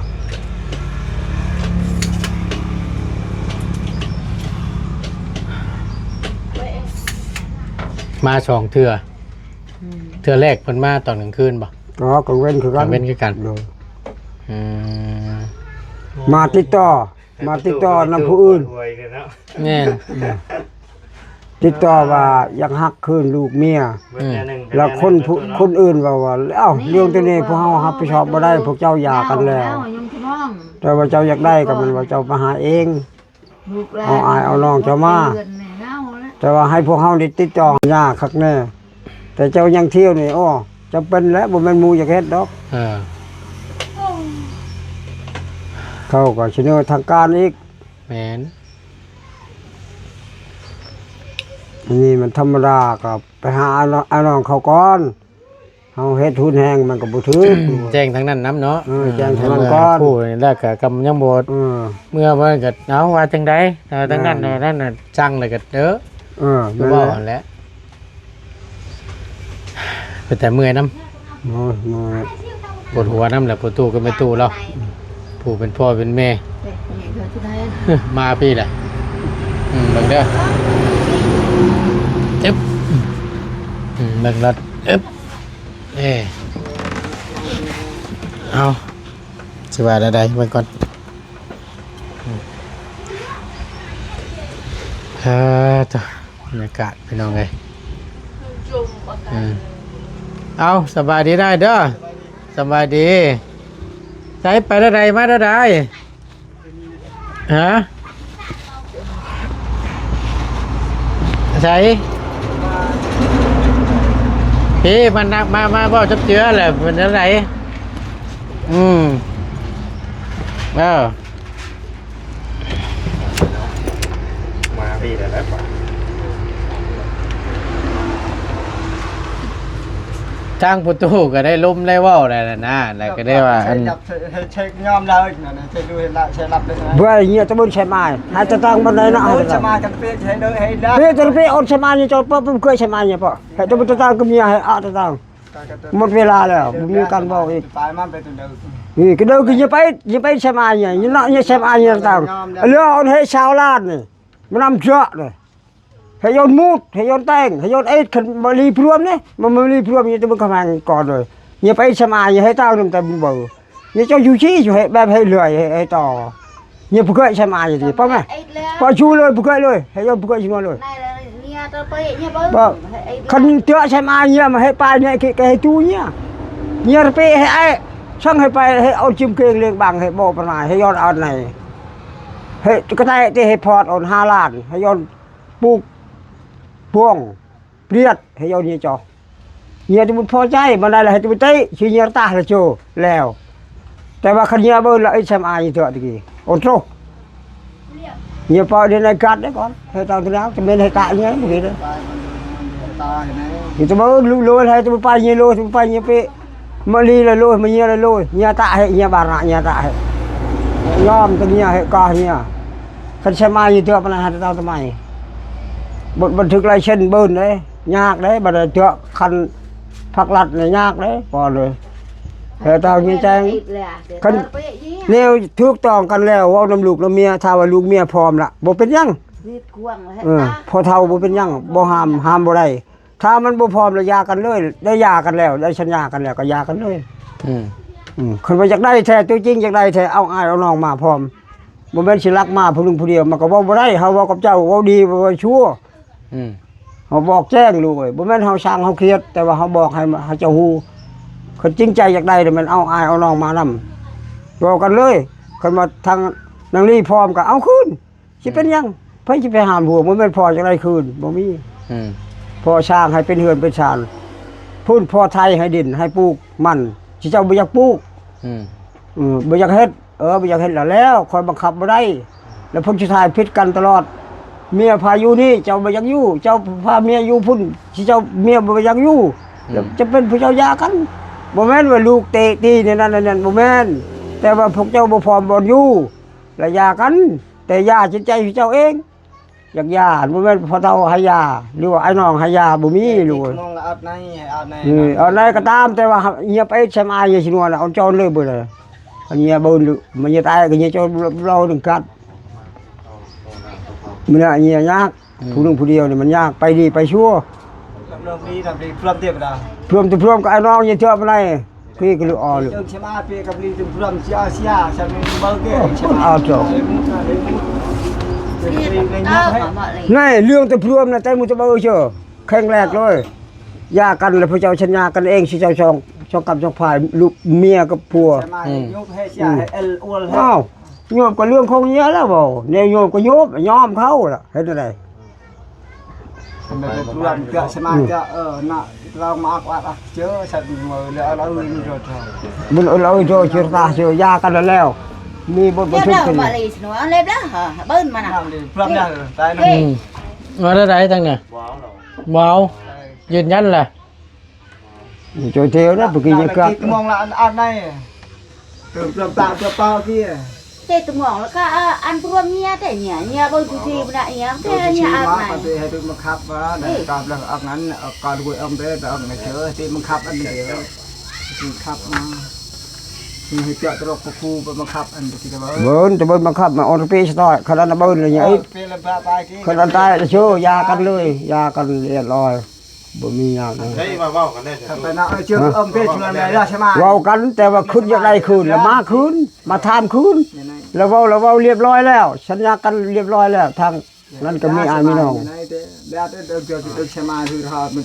ມາສອງເທື່ອ. ອືມ ເທື່ອແລກເພິ່ນມາຕອນກາງຄືນບໍ່? ອໍ ກາງເວັນຄືກັນ ກາງເວັນຄືກັນ. ໂດຍ ອືມ ມາຕິດຕໍ່ ມາຕິດຕໍ່ນຳຜູ້ອື່ນ. ແມ່ນ ຕິດຕໍ່ວ່າຢາກຮັກຄືນລູກເມຍ ອືມ ແລ້ວຄົນຜູ້ ຄົນອື່ນເວົ້າວ່າ ເອົ້າ ເລື່ອງຕົວນີ້ພວກເຮົາຮັບຜິດຊອບບໍ່ໄດ້ ພວກເຈົ້າຢ່າກັນແລ້ວ ແຕ່ວ່າເຈົ້າຢາກໄດ້ກໍແມ່ນວ່າເຈົ້າໄປຫາເອງ. ເອົາອ້າຍເອົານ້ອງເຈົ້າມາ ແຕ່ວ່າໃຫ້ພວກເຮົານີ້ຕິດຕໍ່ຫາຍາກຄັກແນ່ ແຕ່ເຈົ້າຍັງທ່ຽວນີ້ ໂອ້ ຈຳເປັນແຫຼະ ບໍ່ແມ່ນໝູ່ຢາກເຮັດດອກ. ເອີ ເຂົາກໍສະເໜີທາງການອີກ. ແມ່ນ ອັນນີ້ມັນທຳມະດາ ກໍໄປຫາອ້າຍນ້ອງ ອ້າຍນ້ອງເຂົາກ່ອນ. ເຮົາເຮັດຮຸນແຮງມັນກໍບໍ່ຖືກ. ແຈ້ງທາງນັ້ນນຳເນາະ. ເອີ ແຈ້ງທາງນັ້ນກ່ອນ ຜູ້ນີ້ແຫຼະ ກໍກຳຍັງບໍ່ ເອີ ເມື່ອມັນກໍ ເອົາ ວ່າຈັ່ງໃດ ເອີ ທາງນັ້ນ ແມ່ນ ທາງນັ້ນສັ່ງແລ້ວກໍ ເອີ ເອີ ແມ່ນ ເວົ້າຫັ້ນແຫຼະ. ເປັນແຕ່ເມື່ອຍນຳ ໂອ້ຍ ເມື່ອຍ ປວດຫົວນຳແຫຼະ ປວດຕູ້ກັບແມ່ຕູ້ລາວ ຜູ້ເປັນພໍ່ເປັນແມ່ ມາພີ້ແຫຼະ. ອືມ ເບິ່ງເດີ ຈຶບ ອືມ ເບິ່ງລະ. ເອີບ ເອີ ເອົາ ຊິວ່າແນວໃດເບິ່ງກ່ອນ. ເອີ ໂທ້ ບັນຍາກາດພີ່ນ້ອງເອີຍ. ເອີ ເອົາ ສະບາຍດີນາຍເດີ ສະບາຍດີ. ໃສ ໄປແນວໃດ ມາແນວໃດ? ຮະ? ໃສ? ພີ້ ມານັກ ມາ ມາເວົ້າຈັບເຈືອແຫຼະ ເປັນຈັ່ງໃດ? ອືມ ເອີ ມາພີ້ແລ້ວ ທາງປະຕູກໍໄດ້ລົມໄດ້ເວົ້າໄດ້ແລ້ວນະ ແລ້ວກໍໄດ້ວ່າ ອັນ ເຊັກຍອມແລ້ວນັ້ນ ເຊັກດູເຫັນລະ ເຊັກຮັບເລີຍນະ. ເບື່ອເຫຍຕະບຸນໃສ່ມາ ໃຫ້ຕະຕັງມັນໄດ້ນະ ໂອ້ຍ ໃຫ້ຕະຕັງ ສະມາກັນເປະໃຫ້ເດີ ໃຫ້ເດີ ເປະຕະເປະອົນສະມານີ້ ເຈົ້າເປີດເປີດເຄີຍສະມານີ້ ເພາະໃຫ້ຕະບຸນຕະຕັງກໍເມຍ ໃຫ້ອະຕະຕັງ. ໝົດເວລາແລ້ວ ບໍ່ມີການເວົ້າອີກ ໄປມັນໄປຕົນເດີ ນີ້ກໍເດີ ກໍຢ່າໄປ ຢ່າໄປສະມານີ້ ຢ່າເນາະ ຢ່າສະມານີ້ຕະຕັງ ເຫຼືອເອົາໃຫ້ຊາວລ້ານນີ້ ມັນນຳເຈາະເລີຍ. ໃຫ້ໂຍນໝູດ ໃຫ້ໂຍນແຕງ ໃຫ້ໂຍນເອດ ຄັນບໍ່ລີພຣວມເດ້ ມັນບໍ່ລີພຣວມ ນີ້ແຕ່ເບິ່ງກຳແພງກ່ອນເລີຍ. ຢ່າໄປສະມາ ຢ່າໃຫ້ຕາວນຳແຕ່ເບິ່ງ ນີ້ເຈົ້າຢູ່ຊີ້ ຢູ່ໃຫ້ແບບໃຫ້ເລື່ອຍ ໃຫ້ ໃຫ້ຕໍ່. ນີ້ຜູ້ເຄີຍສະມາຢູ່ຕິ ປ້ອງແມ່ ປ້ອງຊູເລີຍ ຜູ້ເຄີຍເລີຍ ໃຫ້ໂຍນຜູ້ເຄີຍສະມາເລີຍ. ບໍ່ ຄັນເທື່ອສະມາເຍມາໃຫ້ປາຍເນຍ ແກໃຫ້ຕູເນຍ ເນຍເປໃຫ້ອ້າຍ ຊ່າງໃຫ້ໄປ ໃຫ້ເອົາຈິມເກງລຽງບັງ ໃຫ້ບໍ່ປະນາຍ ໃຫ້ໂຍນເອົາໃນ ໃຫ້ກະແຕະຕິ ໃຫ້ພອດເອົາຫ້າລ້ານ ໃຫ້ໂຍນ ປູກ ພວງ ປຽດ ໃຫ້ເອົາເນຍເຈາະ ເນຍທີ່ມັນພໍໃຈ ມັນໄດ້ລະໃຫ້ຕົວເຕະ ຊິເນຍຕາລະໂຈ ແລ້ວ ແຕ່ວ່າຄັນເນຍເບິ່ງລະ ເອີ ຊຳອາຍເຖາະຕະກີ້ ໂອໂຕ ເນຍປອຍເດນໃນກັດເດ້ກ່ອນ ໃຫ້ຕາງຕະນາງ ຈະເປັນໃຫ້ຕາເນຍບໍ່ດີເດ້ ເນຍຕະເບິ່ງລຸໂລຍ ໃຫ້ຕົວປາຍເນຍໂລຍ ຕົວປາຍເນຍເປ ມາລີລະໂລຍ ມາເນຍລະໂລຍ ເນຍຕາໃຫ້ ເນຍບາລະ ເນຍຕາໃຫ້ ຍອມຕະເນຍໃຫ້ກາເນຍ ຄັນຊະມາຍເທື່ອປານນັ້ນ ເຮົາຈະເອົາທຳໄມ? ບົດບັນທຶກລາຍເຊັນເບິ່ນເດ້ ຍາກເດ້ ບັດເທື່ອຄັນພັກລັດນີ້ຍາກເດ້ ພໍເລີຍ ເຮົາຕ້ອງຊີ້ແຈງ ຄັນແນວຖືກຕ້ອງກັນແລ້ວ ເວົ້ານຳລູກນຳເມຍ ຖ້າວ່າລູກເມຍພ້ອມລະ ບໍ່ເປັນຫຍັງ ເອີ ພໍ່ເຖົ້າບໍ່ເປັນຫຍັງ ບໍ່ຫ້າມ ຫ້າມບໍ່ໄດ້. ຖ້າມັນບໍ່ພ້ອມລະຢ່າກັນເລີຍ ໄດ້ຢ່າກັນແລ້ວ ໄດ້ສັນຍາກັນແລ້ວກໍຢ່າກັນເລີຍ ອືມ ອືມ ຄັນວ່າຢາກໄດ້ແທ້ ຕົວຈິງຢາກໄດ້ແທ້ ເອົາອ້າຍເອົານ້ອງມາພ້ອມ ບໍ່ແມ່ນຊິລັກມາຜູ້ໜຶ່ງຜູ້ດຽວ ມັນກໍເວົ້າບໍ່ໄດ້ ເຮົາເວົ້າກັບເຈົ້າ ເວົ້າດີ ເວົ້າຊົ່ວ ອືມ ເຮົາບອກແຈ້ງລູກເອີຍ ບໍ່ແມ່ນເຮົາຊັງເຮົາຄຽດ ແຕ່ວ່າເຮົາບອກໃຫ້ ໃຫ້ເຈົ້າຮູ້ ຄັນຈິງໃຈຢາກໄດ້ແລ້ວແມ່ນເອົາອ້າຍເອົານ້ອງມານຳ ເວົ້າກັນເລີຍ ຄັນວ່າທາງນາງລີພ້ອມກໍເອົາຄືນ ຊິເປັນຫຍັງ? ໃຜຊິໄປຫ້າມຫົວ? ບໍ່ແມ່ນພໍ່ຈັ່ງໃດຄືນ ບໍ່ມີ ອືມ ພໍ່ສ້າງໃຫ້ເປັນເຮືອນເປັນຊານ ພຸ້ນພໍ່ໄຖໃຫ້ດິນ ໃຫ້ປູກມັນ ຊິເຈົ້າບໍ່ຢາກປູກ ອືມ ອືມ ບໍ່ຢາກເຮັດ ເອີ ບໍ່ຢາກເຮັດລະແລ້ວ ຂ້ອຍບັງຄັບບໍ່ໄດ້ ແລ້ວຜົນສຸດທ້າຍຜິດກັນຕະຫຼອດ ເມຍພາຢູ່ນີ້ ເຈົ້າບໍ່ຢາກຢູ່ ເຈົ້າພາເມຍຢູ່ພຸ້ນ ຊິເຈົ້າ ເມຍບໍ່ຢາກຢູ່ ອືມ ແລ້ວຈະເປັນຜູ້ເຈົ້າຢ່າກັນ ບໍ່ແມ່ນວ່າລູກເຕະຕີແນວນັ້ນແນວນັ້ນ ບໍ່ແມ່ນ ແຕ່ວ່າພວກເຈົ້າບໍ່ພ້ອມບ່ອນຢູ່ ລະຢ່າກັນ ແຕ່ຢ່າຈິດໃຈເຈົ້າເອງ ຢາກຢ່າ ບໍ່ແມ່ນພໍ່ເຖົ້າໃຫ້ຢ່າ ຫຼືວ່າອ້າຍນ້ອງໃຫ້ຢ່າ ບໍ່ມີລູກເອີຍ ເອີ ເອົາໃດກໍຕາມ ແຕ່ວ່າຢ່າໄປຊຳອາຍ ຢ່າຊິນວນ ເອົາຈອນເລີຍເບີດ ຄັນເມຍເບິ່ງ ເມຍຕາຍກໍເມຍຈອນເລົ່າໜຶ່ງກັດ ມື້ໜ້າເມຍຍາກ ອືມ ຜູ້ໜຶ່ງຜູ້ດຽວນີ້ມັນຍາກ ໄປດີໄປຊົ່ວ ພວມແຕ່ພວມກໍອ້າຍນ້ອງ ຢ່າເທື່ອປານໃດ ເພກະລືອອ ເອີ ໃນເລື່ອງແຕ່ພວມນະ ແຕ່ໝູ່ຕະເບີເຊີ ແຂງແຫຼກເລີຍ ຢ່າກັນແລ້ວ ພວກເຈົ້າສັນຍາກັນເອງ ຊິເຈົ້າສອງ ສອງກັບສອງຝ່າຍ ລູກເມຍກັບຜົວ ອືມ ອ້າວ ໂຍບກໍເລື່ອງຂອງເມຍແລ້ວ ເວົ້າແນວໂຍບກໍໂຍບ ຍອມເຂົາລະ ເຮັດແນວໃດ? ມັນເປັນເລື່ອງເກືອສະມາເກືອ ເອີ ນະ ເຮົາມາອັກອັກເຈີສັດມືເລີຍ ເອົາເອົາເຈົ້າ ມັນເອົາເຈົ້າເຈີຕາເຈີ ຢ່າກັນແລ້ວ ມີບົດປະຊຸມກັນ ເອົາເລີຍເນາະ ເອົາເລີຍເດີ້ ເບິ່ງມານະ ອືມ ວ່າໄດ້ໃດທັງນີ້ ວ້າວ ຢືນຢັນລະ ໂຈເທວນະ ປະກີ້ຍັງກະ ມອງລະອັນ ອັນໃດ ເຕີມຕາເຕີມປາກີ້ ເຕະຕະໝອງແລ້ວກໍ ເອີ ອັນພວມເມຍແຕ່ເມຍ ເມຍເບິ່ງທີ່ທີ່ບໍ່ໄດ້ອີຫຍັງ ແຕ່ເມຍອາບໃໝ່ ໃຫ້ໄປບັງຄັບວ່າ ເອີ ຕາມຫຼັງອອກນັ້ນ ອອກການກວຍອອກເດີ ອອກໃນເທື່ອ ທີ່ບັງຄັບອັນນີ້ເດີ ບັງຄັບມາ ທີ່ໃຫ້ເຈາະຕະຫຼົກປະຄູໄປບັງຄັບອັນທີ່ກະເບິ່ງ ເບິ່ງແຕ່ເບິ່ງບັງຄັບມາອອນເປສະຕອຍ ຂະໜາດນະເບິ່ງເລີຍ ເອີ ເປລະບາບາຍທີ່ ຂະໜາດຕາຍລະໂຊ ຢ່າກັນເລີຍ ຢ່າກັນລຽບຮ້ອຍ. ບໍ່ມີຫຍັງ ໄດ້ມາເວົ້າກັນແດ່ ຄັນໄປນະ ເອີ ເຈີເອີມເພຈເມືອງໃດລະຊະມາ ເວົ້າກັນ ແຕ່ວ່າຄຶດຢາກໄດ້ຄືນ ລະມາຄືນ ມາຖາມຄືນ ລະເວົ້າ ລະເວົ້າລຽບຮ້ອຍແລ້ວ ສັນຍາກັນລຽບຮ້ອຍແລ້ວ ທາງນັ້ນກໍມີອ້າຍມີນ້ອງ ແລ້ວເດີ ເດີ ເດີ ເດີ ຊະມາ ຄືຖ້າມັນ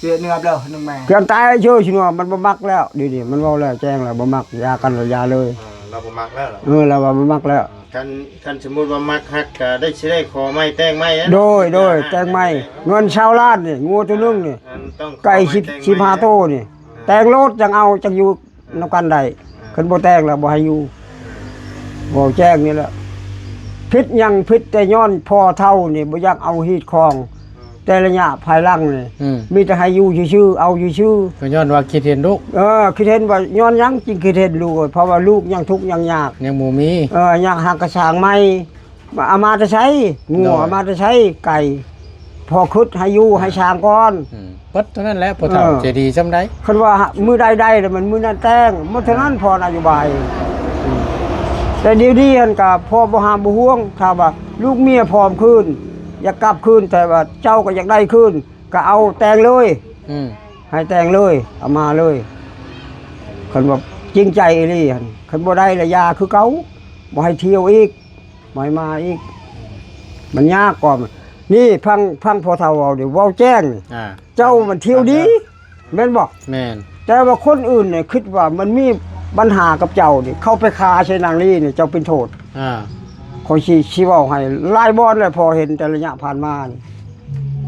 ເປັນເໜືອບແລ້ວໜຶ່ງແມ່ ພຽງແຕ່ເຊີຊິວ່າມັນບໍ່ມັກແລ້ວ ດຽວນີ້ມັນເວົ້າແລ້ວແຈ້ງແລ້ວ ບໍ່ມັກ ຢ່າກັນລະຢ່າເລີຍ ເອີ ລາວບໍ່ມັກແລ້ວ ເອີ ລາວວ່າບໍ່ມັກແລ້ວ ຄັນ ຄັນສົມມຸດວ່າມັກຮັກກໍໄດ້ ຊິໄດ້ຂໍໃໝ່ແຕ່ງໃໝ່ ໂດຍ ໂດຍ ແຕ່ງໃໝ່ ເງິນຊາວລ້ານນີ້ ງົວໂຕໜຶ່ງນີ້ ໄກ່ສິບຫ້າໂຕນີ້ ແຕ່ງໂລດຈັ່ງເອົາ ຈັ່ງຢູ່ນຳກັນໄດ້ ຄັນບໍ່ແຕ່ງແລ້ວບໍ່ໃຫ້ຢູ່ ເວົ້າແຈ້ງນີ້ແຫຼະ ຜິດຫຍັງ ຜິດແຕ່ຍ້ອນພໍ່ເຖົ້ານີ້ບໍ່ຢາກເອົາຮີດຄອງ ແຕ່ໄລຍະພາຍຫຼັງນີ້ ອືມ ມີແຕ່ໃຫ້ຢູ່ຊື່ໆ ເອົາຊື່ໆ ກໍຍ້ອນວ່າຄິດເຫັນລູກ ເອີ ຄິດເຫັນວ່າຍ້ອນຫຍັງຈຶ່ງຄິດເຫັນລູກ ເພາະວ່າລູກຍັງທຸກຍັງຍາກ ຍັງບໍ່ມີ ເອີ ຍັງຫາກະສ້າງໃໝ່ ເອົາມາແຕ່ໃສ? ງົວ ໂດຍ ເອົາມາແຕ່ໃສ? ໄກ່ ພໍຄຶດໃຫ້ຢູ່ ອ່າ ໃຫ້ສ້າງກ່ອນ ອືມ ເບິດເທົ່ານັ້ນແຫຼະ ພໍ່ເຖົ້າ ເອີ ໃຈດີສ່ຳໃດ ຄັນວ່າມື້ໃດໄດ້ລະມັນມື້ນັ້ນແຕ່ງ ໝົດເທົ່ານັ້ນ ອ່າ ພໍນະໂຍບາຍ ອືມ ແຕ່ດຽວນີ້ຫັ້ນກະພໍ່ບໍ່ຫາບໍ່ຫ່ວງ ຖ້າວ່າລູກເມຍພ້ອມຄືນ ຢາກກັບຄືນ ແຕ່ວ່າເຈົ້າກໍຢາກໄດ້ຄືນ ກໍເອົາແຕ່ງເລີຍ ອືມ ໃຫ້ແຕ່ງເລີຍ ເອົາມາເລີຍ ຄັນວ່າຈິງໃຈອີ່ຫຼີຫັ້ນ ຄັນບໍ່ໄດ້ລະຢ່າຄືເກົ່າ ບໍ່ໃຫ້ທ່ຽວອີກ ບໍ່ໃຫ້ມາອີກ ມັນຍາກກ່ອນ ນີ້ ຟັງ ຟັງພໍ່ເຖົ້າເວົ້າ ເວົ້າແຈ້ງນີ້ ອ່າ ເຈົ້າມັນທ່ຽວດີ ແມ່ນບໍ່? ແມ່ນ ແຕ່ວ່າຄົນອື່ນນີ້ຄິດວ່າມັນມີບັນຫາກັບເຈົ້ານີ້ ເຂົ້າໄປຄາໃສ່ນາງລີນີ້ ເຈົ້າເປັນໂທດ ອ່າ ຂ້ອຍຊິ ຊິເວົ້າໃຫ້ ຫຼາຍບ່ອນແລ້ວ ພໍເຫັນແຕ່ໄລຍະຜ່ານມານີ້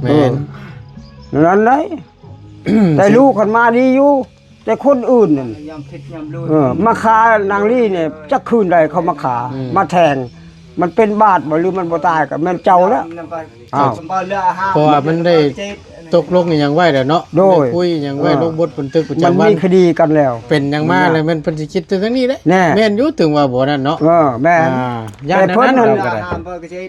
ແມ່ນ ເອີ ນັ້ນໄດ໋ ແຕ່ລູກຄັນມາດີຢູ່ ແຕ່ຄົນອື່ນນັ້ນ ຍາມຜິດຍາມລູກ ເອີ ມາຄານາງລີນີ້ ຈັກຄືນໃດເຂົາມາຄາ ອືມ ມາແທງ ມັນເປັນບາດບໍ່ ຫຼືມັນບໍ່ຕາຍ ກໍແມ່ນເຈົ້າແລ້ວ ນຳໄປ ອ້າວ ເພາະວ່າມັນໄດ້ຕົກລົງອີ່ຫຍັງໄວ້ແລ້ວເນາະ ໂດຍ ໄດ້ຄຸຍອີ່ຫຍັງໄວ້ ເອີ ລົງບົດບັນທຶກປະຈຳວັນ ມັນມີຄະດີກັນແລ້ວ ເປັນຫຍັງມາແລ້ວ ແມ່ນເພິ່ນຊິຄິດແຕ່ທາງນີ້ແຫຼະ ແນ່ ແມ່ນຢູ່ ເຖິງວ່າບໍ່ນັ້ນເນາະ ເອີ ແມ່ນ ອ່າ ຢ້ານແນວນັ້ນ ເພິ່ນ ເຮົາກໍໄດ້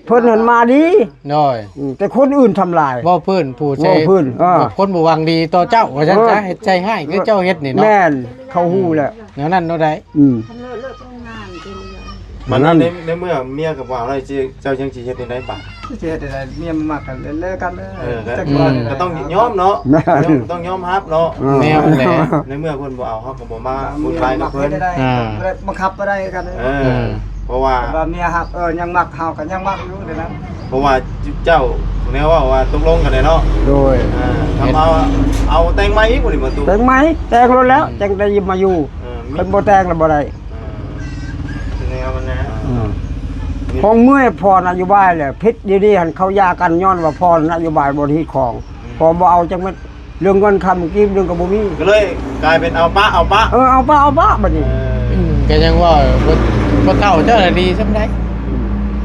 ເພິ່ນຫັ້ນມາດີ ໂດຍ ອືມ ແຕ່ຄົນອື່ນທຳລາຍ ເວົ້າພື້ນ ຜູ້ໃຊ້ ເວົ້າພື້ນ ເອີ ຄົນບໍ່ຫວັງດີຕໍ່ເຈົ້າ ວ່າຊັ້ນຊະ ເອີ ເຮັດໃສ່ຮ້າຍຄືເຈົ້າເຮັດນີ້ເນາະ ແມ່ນ ເຂົາຮູ້ແລ້ວ ອືມ ແນວນັ້ນເນາະໄດ໋ ອືມ ມັນໃນ ໃນເມື່ອເມຍກໍບໍ່ເອົາແລ້ວ ເຈົ້າຍັງຊິເຮັດແນວໃດບາດ? ຊິເຮັດແນວໃດ ເມຍມັນມັກກັນ ແລກກັນ ເອີ ກໍ ກໍຕ້ອງຍອມເນາະ ແມ່ນ ຕ້ອງຍອມຮັບເນາະ ເອີ ແນວນັ້ນແຫຼະ ໃນເມື່ອເພິ່ນບໍ່ເອົາ ເຮົາກໍບໍ່ມາວຸ່ນວາຍກັບເພິ່ນ ອ່າ ບັງຄັບບໍ່ໄດ້ກັນ ເອີ ເອີ ເພາະວ່າ ວ່າເມຍຮັກ ເອີ ຍັງມັກເຮົາກໍຍັງມັກຢູ່ເດ້ນະ ເພາະວ່າເຈົ້າແນວເວົ້າວ່າຕົກລົງກັນແລ້ວເນາະ ໂດຍ ອ່າ ທຳເອົາ ເອົາແຕ່ງໃໝ່ອີກບໍ່ນີ້ ປະຕູ ແຕ່ງໃໝ່ ແຕ່ງໂລດແລ້ວ ອືມ ຈັ່ງໄດ້ມາຢູ່ ເອີ ຄັນບໍ່ແຕ່ງແລ້ວບໍ່ໄດ້ ອ່າ ແນວມັນນະ ອືມ ຂອງເມື່ອຍພໍນະໂຍບາຍແຫຼະ ຜິດດຽວນີ້ຫັ້ນ ເຂົາຢ່າກັນຍ້ອນວ່າພໍນະໂຍບາຍບໍ່ໄດ້ຮີດຄອງ ອືມ ພໍບໍ່ເອົາຈັກເມັດ ເລື່ອງເງິນຄຳກີບເລື່ອງກໍບໍ່ມີ ກໍເລີຍກາຍເປັນເອົາປະເອົາປະ ເອີ ເອົາປະເອົາປະບັດນີ້ ເອີ ອືມ ກໍຍັງວ່າບໍ່ ບໍ່ເຖົ້າເຈົ້າລະດີສ່ຳໃດ ອື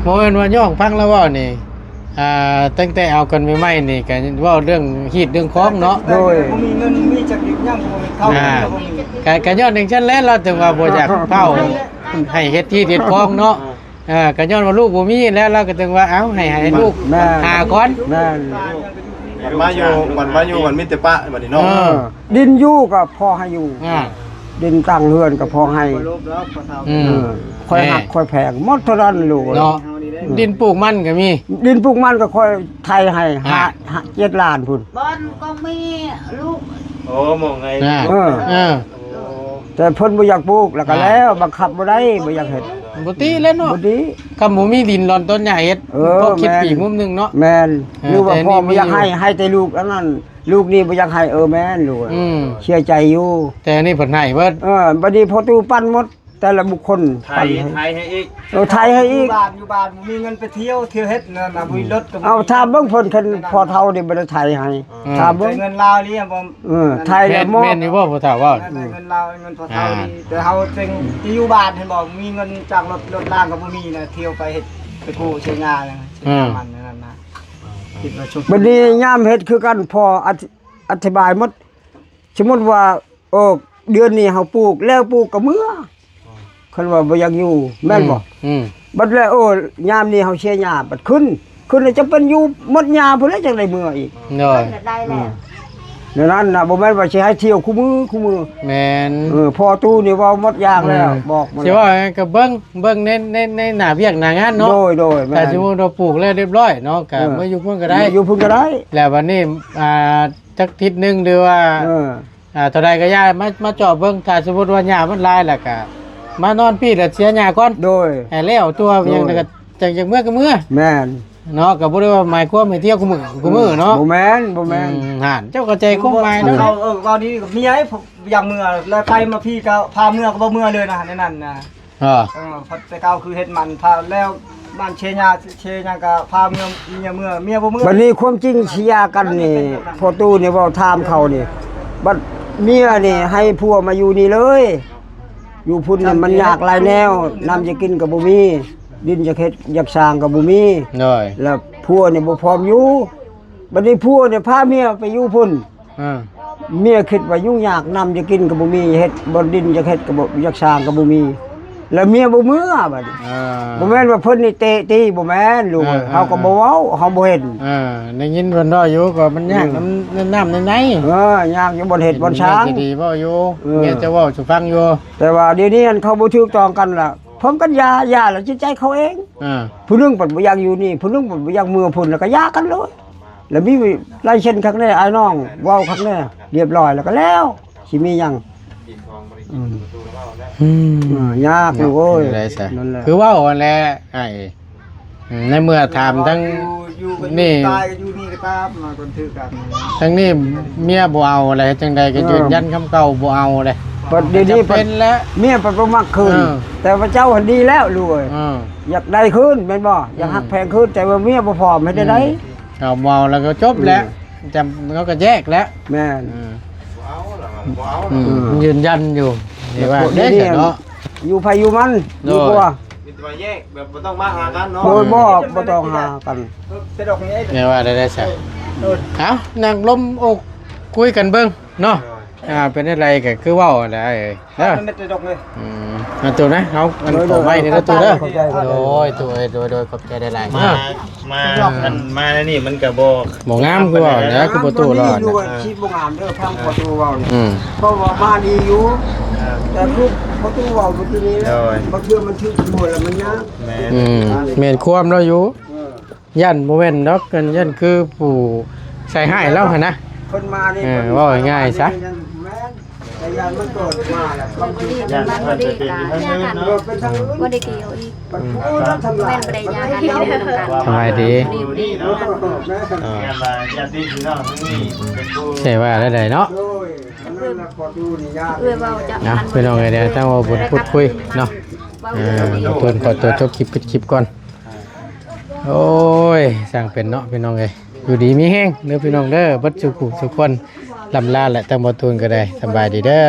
ມ ບໍ່ແມ່ນວ່າຍ້ອງຟັງລາວເວົ້ານີ້ ອ່າ ຕັ້ງແຕ່ເອົາກັນໃໝ່ໆນີ້ກໍເວົ້າເລື່ອງຮີດເລື່ອງຄອງເນາະ ໂດຍ ບໍ່ມີເງິນມີຈັກຫຍັງບໍ່ເທົ່າ ອ່າ ກໍ ກໍຍ້ອນຈັ່ງຊັ້ນແຫຼະ ລາວຈຶ່ງວ່າບໍ່ຢາກເວົ້າໃຫ້ເຮັດຮີດເຮັດຄອງເນາະ ເອີ ກໍຍ້ອນວ່າລູກບໍ່ມີແລ້ວ ລາວກໍຈຶ່ງວ່າ ເອົ້າ ໃຫ້ ໃຫ້ລູກ ແມ່ນ ຫາກ່ອນ ແມ່ນ ບັດມາຢູ່ ບັດມາຢູ່ ມັນມີແຕ່ປະບັດນີ້ເນາະ ເອີ ດິນຢູ່ກໍພໍໃຫ້ຢູ່ ອ່າ ດິນຕັ້ງເຮືອນກໍພໍໃຫ້ ອືມ ເອີ ຂ້ອຍຮັກ ແມ່ ຂ້ອຍແພງ ໝົດເທົ່ານັ້ນລູກເນາະ ອືມ ດິນປູກມັນກໍມີ ດິນປູກມັນກໍຂ້ອຍໄຖໃຫ້ ອ່າ ຫ້າ ເຈັດລ້ານພຸ້ນ ບ່ອນກໍມີລູກ ໂອ້ ໝ່ອງໄງ ອ່າ ເອີ ເອີ ໂອ້ ແຕ່ເພິ່ນບໍ່ຢາກປູກ ແລ້ວກໍ ອ່າ ແລ້ວ ບັງຄັບບໍ່ໄດ້ ບໍ່ຢາກເຮັດ ບໍ່ຕິແລ້ວເນາະ ບໍ່ຕິ ຄັນບໍ່ມີດິນລອນຕົ້ນຫຍ້າເຮັດ ເອີ ພໍຄິດ ແມ່ນ ອີກມຸມໜຶ່ງເນາະ ແມ່ນ ເອີ ຫຼືວ່າພໍ່ບໍ່ຢາກໃຫ້ ໃຫ້ແຕ່ລູກອັນນັ້ນ ລູກນີ້ບໍ່ຢາກໃຫ້ ເອີ ແມ່ນລູກ ອືມ ເສຍໃຈຢູ່ ແຕ່ອັນນີ້ເພິ່ນໃຫ້ເບິດ ເອີ ບັດນີ້ພໍ່ຕູ້ປັນໝົດ ແຕ່ລະບຸກຄົນ ໄຖ ປັນໃຫ້ ໄຖໃຫ້ອີກ ເອີ ໄຖໃຫ້ອີກ ຢູ່ບ້ານ ຢູ່ບ້ານບໍ່ມີເງິນໄປທ່ຽວ ທ່ຽວເຮັດນັ້ນນະ ບໍ່ມີລົດກໍບໍ່ມີ ເອົາ ຖາມເບິ່ງເພິ່ນ ຄັນພໍ່ເຖົ້ານີ້ບໍ່ໄດ້ໄຖໃຫ້ ອືມ ຖາມເບິ່ງ ເງິນລາວນີ້ບໍ່ ເອີ ໄທແລ້ວ ແມ່ນ ໝົດ ແມ່ນຢູ່ບໍ່ ຜູ້ເຖົ້າເວົ້າ ເອີ ໄດ້ເງິນລາວ ເງິນພໍ່ເຖົ້າ ອ່າ ນີ້ ແຕ່ເຮົາຈຶ່ງຈະຢູ່ບ້ານ ເຫັນບໍ່ ມີເງິນຈ້າງລົດ ລົດລາງກໍບໍ່ມີນະ ທ່ຽວໄປເຮັດ ໄປກູ້ໃຊ້ຍາ ໃຊ້ ອ່າ ນ້ຳມັນນັ້ນນະ ຄິດວ່າຊຸກ ບັດນີ້ຍາມເຮັດຄືກັນ ພໍອະທິ ອະທິບາຍໝົດ ສົມມຸດວ່າ ເອີ ເດືອນນີ້ເຮົາປູກ ແລ້ວປູກກໍເມືອ ຄັນວ່າບໍ່ຢາກຢູ່ ແມ່ນບໍ່? ອືມ ອືມ ບັດແລ້ວ ໂອ້ ຍາມນີ້ເຮົາເສຍຫຍ້າ ບັດຂຶ້ນ ຂຶ້ນແລ້ວຈະເປັນຢູ່ໝົດຫຍ້າພຸ້ນແຫຼະ ຈັ່ງໄດ້ເມືອອີກ ໂດຍ ໄດ້ແລ້ວ ອືມ ແນວນັ້ນນະ ບໍ່ແມ່ນວ່າຊິໃຫ້ທ່ຽວຄູ່ມື້ ຄູ່ມື້ ແມ່ນ ເອີ ພໍ່ຕູ້ນີ້ເວົ້າໝົດຢ່າງແລ້ວ ອືມ ບອກໝົດ ຊິເວົ້າຫຍັງກໍເບິ່ງ ເບິ່ງໃນ ໃນ ໃນໜ້າວຽກໜ້າງານເນາະ ໂດຍ ໂດຍ ແມ່ນ ຖ້າສົມມຸດວ່າປູກແລ້ວຮຽບຮ້ອຍເນາະ ກໍ ເອີ ເມືອຢູ່ພຸ້ນກໍໄດ້ ເມືອຢູ່ພຸ້ນກໍໄດ້ ແລ້ວບັດນີ້ ອ່າ ຈັກທິດໜຶ່ງ ຫຼືວ່າ ເອີ ອ່າ ເທົ່າໃດກໍຢ່າ ມາ ມາເຈາະເບິ່ງ ຖ້າສົມມຸດວ່າຫຍ້າມັນຫຼາຍແລ້ວກໍມານອນພີ້ ແລ້ວເສຍຫຍ້າກ່ອນ ໂດຍ ໃຫ້ແລ້ວຕົວ ໂດຍ ຫຍັງ ແລ້ວກໍຈັ່ງຢາກເມືອກໍເມືອ ແມ່ນ ເນາະ ກໍບໍ່ໄດ້ວ່າໝາຍຄວາມໃຫ້ທ່ຽວຄູ່ມື້ ຄູ່ມື້ເນາະ ບໍ່ແມ່ນ ບໍ່ແມ່ນ ອືມ ຫັ້ນ ເຈົ້າເຂົ້າໃຈຄວາມໝາຍເນາະ ເຂົາ ເອີ ເວົ້ານີ້ກໍເມຍໃຫ້ ຢາກເມືອ ແລ້ວໄປມາພີ້ກໍພາເມືອກໍບໍ່ເມືອເລີຍນະ ໃນນັ້ນນະ ເອີ ເອີ ພັດແຕ່ເກົ່າຄືເຮັດໝັ້ນ ພາແລ້ວໝັ້ນເຊຍາ ເຊຍາກໍພາເມືອ ເມຍເມືອ ເມຍບໍ່ເມືອ ບັດນີ້ຄວາມຈິງຊິຢ່າກັນນີ້ ພໍ່ຕູ້ນີ້ເວົ້າຖາມເຂົານີ້ ບັດເມຍນີ້ໃຫ້ຜົວມາຢູ່ນີ້ເລີຍ ຢູ່ພຸ້ນນີ້ມັນຍາກຫຼາຍແນວ ນ້ຳຈະກິນກໍບໍ່ມີ ດິນຈະເຮັດ ຢາກສ້າງກໍບໍ່ມີ ໂດຍ ແລ້ວຜົວນີ້ບໍ່ພ້ອມຢູ່ ບັດນີ້ຜົວນີ້ພາເມຍໄປຢູ່ພຸ້ນ ອ່າ ເມຍຄິດວ່າຫຍຸ້ງຍາກ ນ້ຳຈະກິນກໍບໍ່ມີ ເຮັດ ບໍ່ ດິນຈະເຮັດກໍບໍ່ ຢາກສ້າງກໍບໍ່ມີ ແລ້ວເມຍບໍ່ເມືອບັດນີ້ ອ່າ ບໍ່ແມ່ນວ່າເພິ່ນນີ້ເຕະຕີ ບໍ່ແມ່ນລູກເອີຍ ອ່າ ເຮົາກໍບໍ່ເວົ້າ ເຮົາບໍ່ເຫັນ ອ່າ ໄດ້ຍິນເພິ່ນເວົ້າຢູ່ ກໍມັນຍາກ ອືມ ນຳ ນຳນ້ຳໃນໃນ ເອີ ຍາກຢູ່ບ່ອນເຮັດບ່ອນສ້າງ ເມຍຈະດີເວົ້າຢູ່ ເອີ ເມຍຈະເວົ້າສູ່ຟັງຢູ່ ແຕ່ວ່າດຽວນີ້ອັນເຂົາບໍ່ຖືກຕ້ອງກັນລະ ພ້ອມກັນຢ່າ ຢ່າລະຈິດໃຈເຂົາເອງ ອ່າ ຜູ້ໜຶ່ງພັດບໍ່ຢາກຢູ່ນີ້ ຜູ້ໜຶ່ງພັດບໍ່ຢາກເມືອພຸ້ນ ແລ້ວກໍຢ່າກັນໂລດ ແລ້ວມີລາຍເຊັນຄັກແນ່ ອ້າຍນ້ອງເວົ້າຄັກແນ່ ລຽບຮ້ອຍແລ້ວກໍແລ້ວ ຊິມີຫຍັງ ອືມ ອືມ ເອີ ຍາກລູກເອີຍ ແນວໃດຊະ ນັ້ນແຫຼະ ຄືເວົ້າຫັ້ນແຫຼະອ້າຍ ອືມ ໃນເມື່ອຖາມທັງ ຢູ່ ຢູ່ກັນ ນີ້ ຕາຍກັນຢູ່ນີ້ກໍຕາມ ມາກັນຖືກກັນ ທັງນີ້ເມຍບໍ່ເອົາແລ້ວ ເຮັດຈັ່ງໃດກໍ ເອີ ຢືນຢັນຄຳເກົ່າ ບໍ່ເອົາແລ້ວ ບັດດຽວນີ້ ຈຳເປັນແລ້ວ ເມຍພັດບໍ່ມັກຄືນ ເອີ ແຕ່ວ່າເຈົ້າຫັ້ນດີແລ້ວລູກເອີຍ ເອີ ຢາກໄດ້ຄືນແມ່ນບໍ່? ຢາກ ອືມ ຮັກແພງຄືນ ແຕ່ວ່າເມຍບໍ່ພ້ອມ ເຮັດແນວໃດ? ອືມ ເອົາເມົາແລ້ວກໍຈົບແລ້ວ ອືມ ຈຳ ເຂົາກໍແຍກແລ້ວ ແມ່ນ ອືມ ບໍ່ເອົາແລ້ວ ບໍ່ເອົາແລ້ວ ອືມ ຢືນຢັນຢູ່ ນີ້ວ່າ ດຽວນີ້ ເດ້ເນາະ ຢູ່ໃຜຢູ່ມັນ ໂດຍ ດີກວ່າ ມີແຕ່ວ່າແຍກ ແບບບໍ່ຕ້ອງມາຫາກັນເນາະ ໂດຍ ບໍ່ ບໍ່ຕ້ອງຫາກັນ ແມ່ນວ່າໄດ້ ໄດ້ຊະ ເອີ ເອົ້າ ນັ່ງລົມອົກຄຸຍກັນເບິ່ງເນາະ ໂດຍ ອ່າ ເປັນຈັ່ງໃດກໍຄືເວົ້າຫັ້ນແຫຼະ ເອີ ເດີ ມັນເປັນແຕ່ດອກເລີຍ ອືມ ອັນຕູ້ນະ ເຮົາ ອັນ ໂດຍ ຂໍໄມ້ນີ້ເດີຕູ້ເດີ ຂອບໃຈ ໂດຍ ຕູ້ເອີຍ ໂດຍ ໂດຍ ຂອບໃຈຫຼາຍໆ ມາ ມາ ອັນ ມາໃນນີ້ມັນກໍບໍ່ ບໍ່ງາມຄືວ່າແຫຼະ ຄືບໍ່ຕູ້ລອດ ມັນບໍ່ມີຢູ່ ນະ ທີ່ບໍ່ງາມເດີ ຟັງພໍ່ຕູ້ເວົ້ານີ້ ອືມ ເພາະວ່າມາດີຢູ່ ເອີ ແຕ່ຄືພໍ່ຕູ້ເວົ້າເມື່ອກີ້ນີ້ ໂດຍ ບາງເທື່ອມັນຖືກຕົວແລ້ວມັນຍາກ ແມ່ນ ອືມ ແມ່ນຄວາມລາວຢູ່ ເອີ ຢ້ານບໍ່ແມ່ນດອກ ຢ້ານຄືຜູ້ໃສ່ຮ້າຍລາວຫັ້ນນະ ເພິ່ນມານີ້ ເອີ ເວົ້າງ່າຍໆຊະ ແມ່ນ ແຕ່ຢ້ານມັນເກີດມາແລ້ວ ຢ້ານເພິ່ນໄປເປັນຢູ່ທາງອື່ນເນາະ ເອີ ເປັນທາງອື່ນ ບໍ່ໄດ້ກ່ຽວອີກ ອືມ ແມ່ນບໍ່ໄດ້ຢ້ານ ສະບາຍດີ ເອີ ຢ້ານວ່າຍາດຕິພີ່ນ້ອງທັງນີ້ເປັນຜູ້ ໃຊ່ວ່າແນວໃດເນາະ ໂດຍ ອັນນັ້ນນະ ຂໍດູນີ້ຍາກ ເອື້ອຍເວົ້າຈະ ນະ ພີ່ນ້ອງເອີຍ ທາງວ່າບຸນພູດຄຸຍເນາະ ເອີ ເພິ່ນຂໍຕົວຈົບຄລິບ ປິດຄລິບກ່ອນ ໂອ້ຍ ຊ່າງເປັນເນາະພີ່ນ້ອງເອີຍ ຢູ່ດີມີແຮງເດີພີ່ນ້ອງເດີ ເບິດສູ່ຜູ້ສູ່ຄົນ ລ່ຳລາແຫຼະ ທາງບໍ່ຕູນກໍໄດ້ ສະບາຍດີເດີ.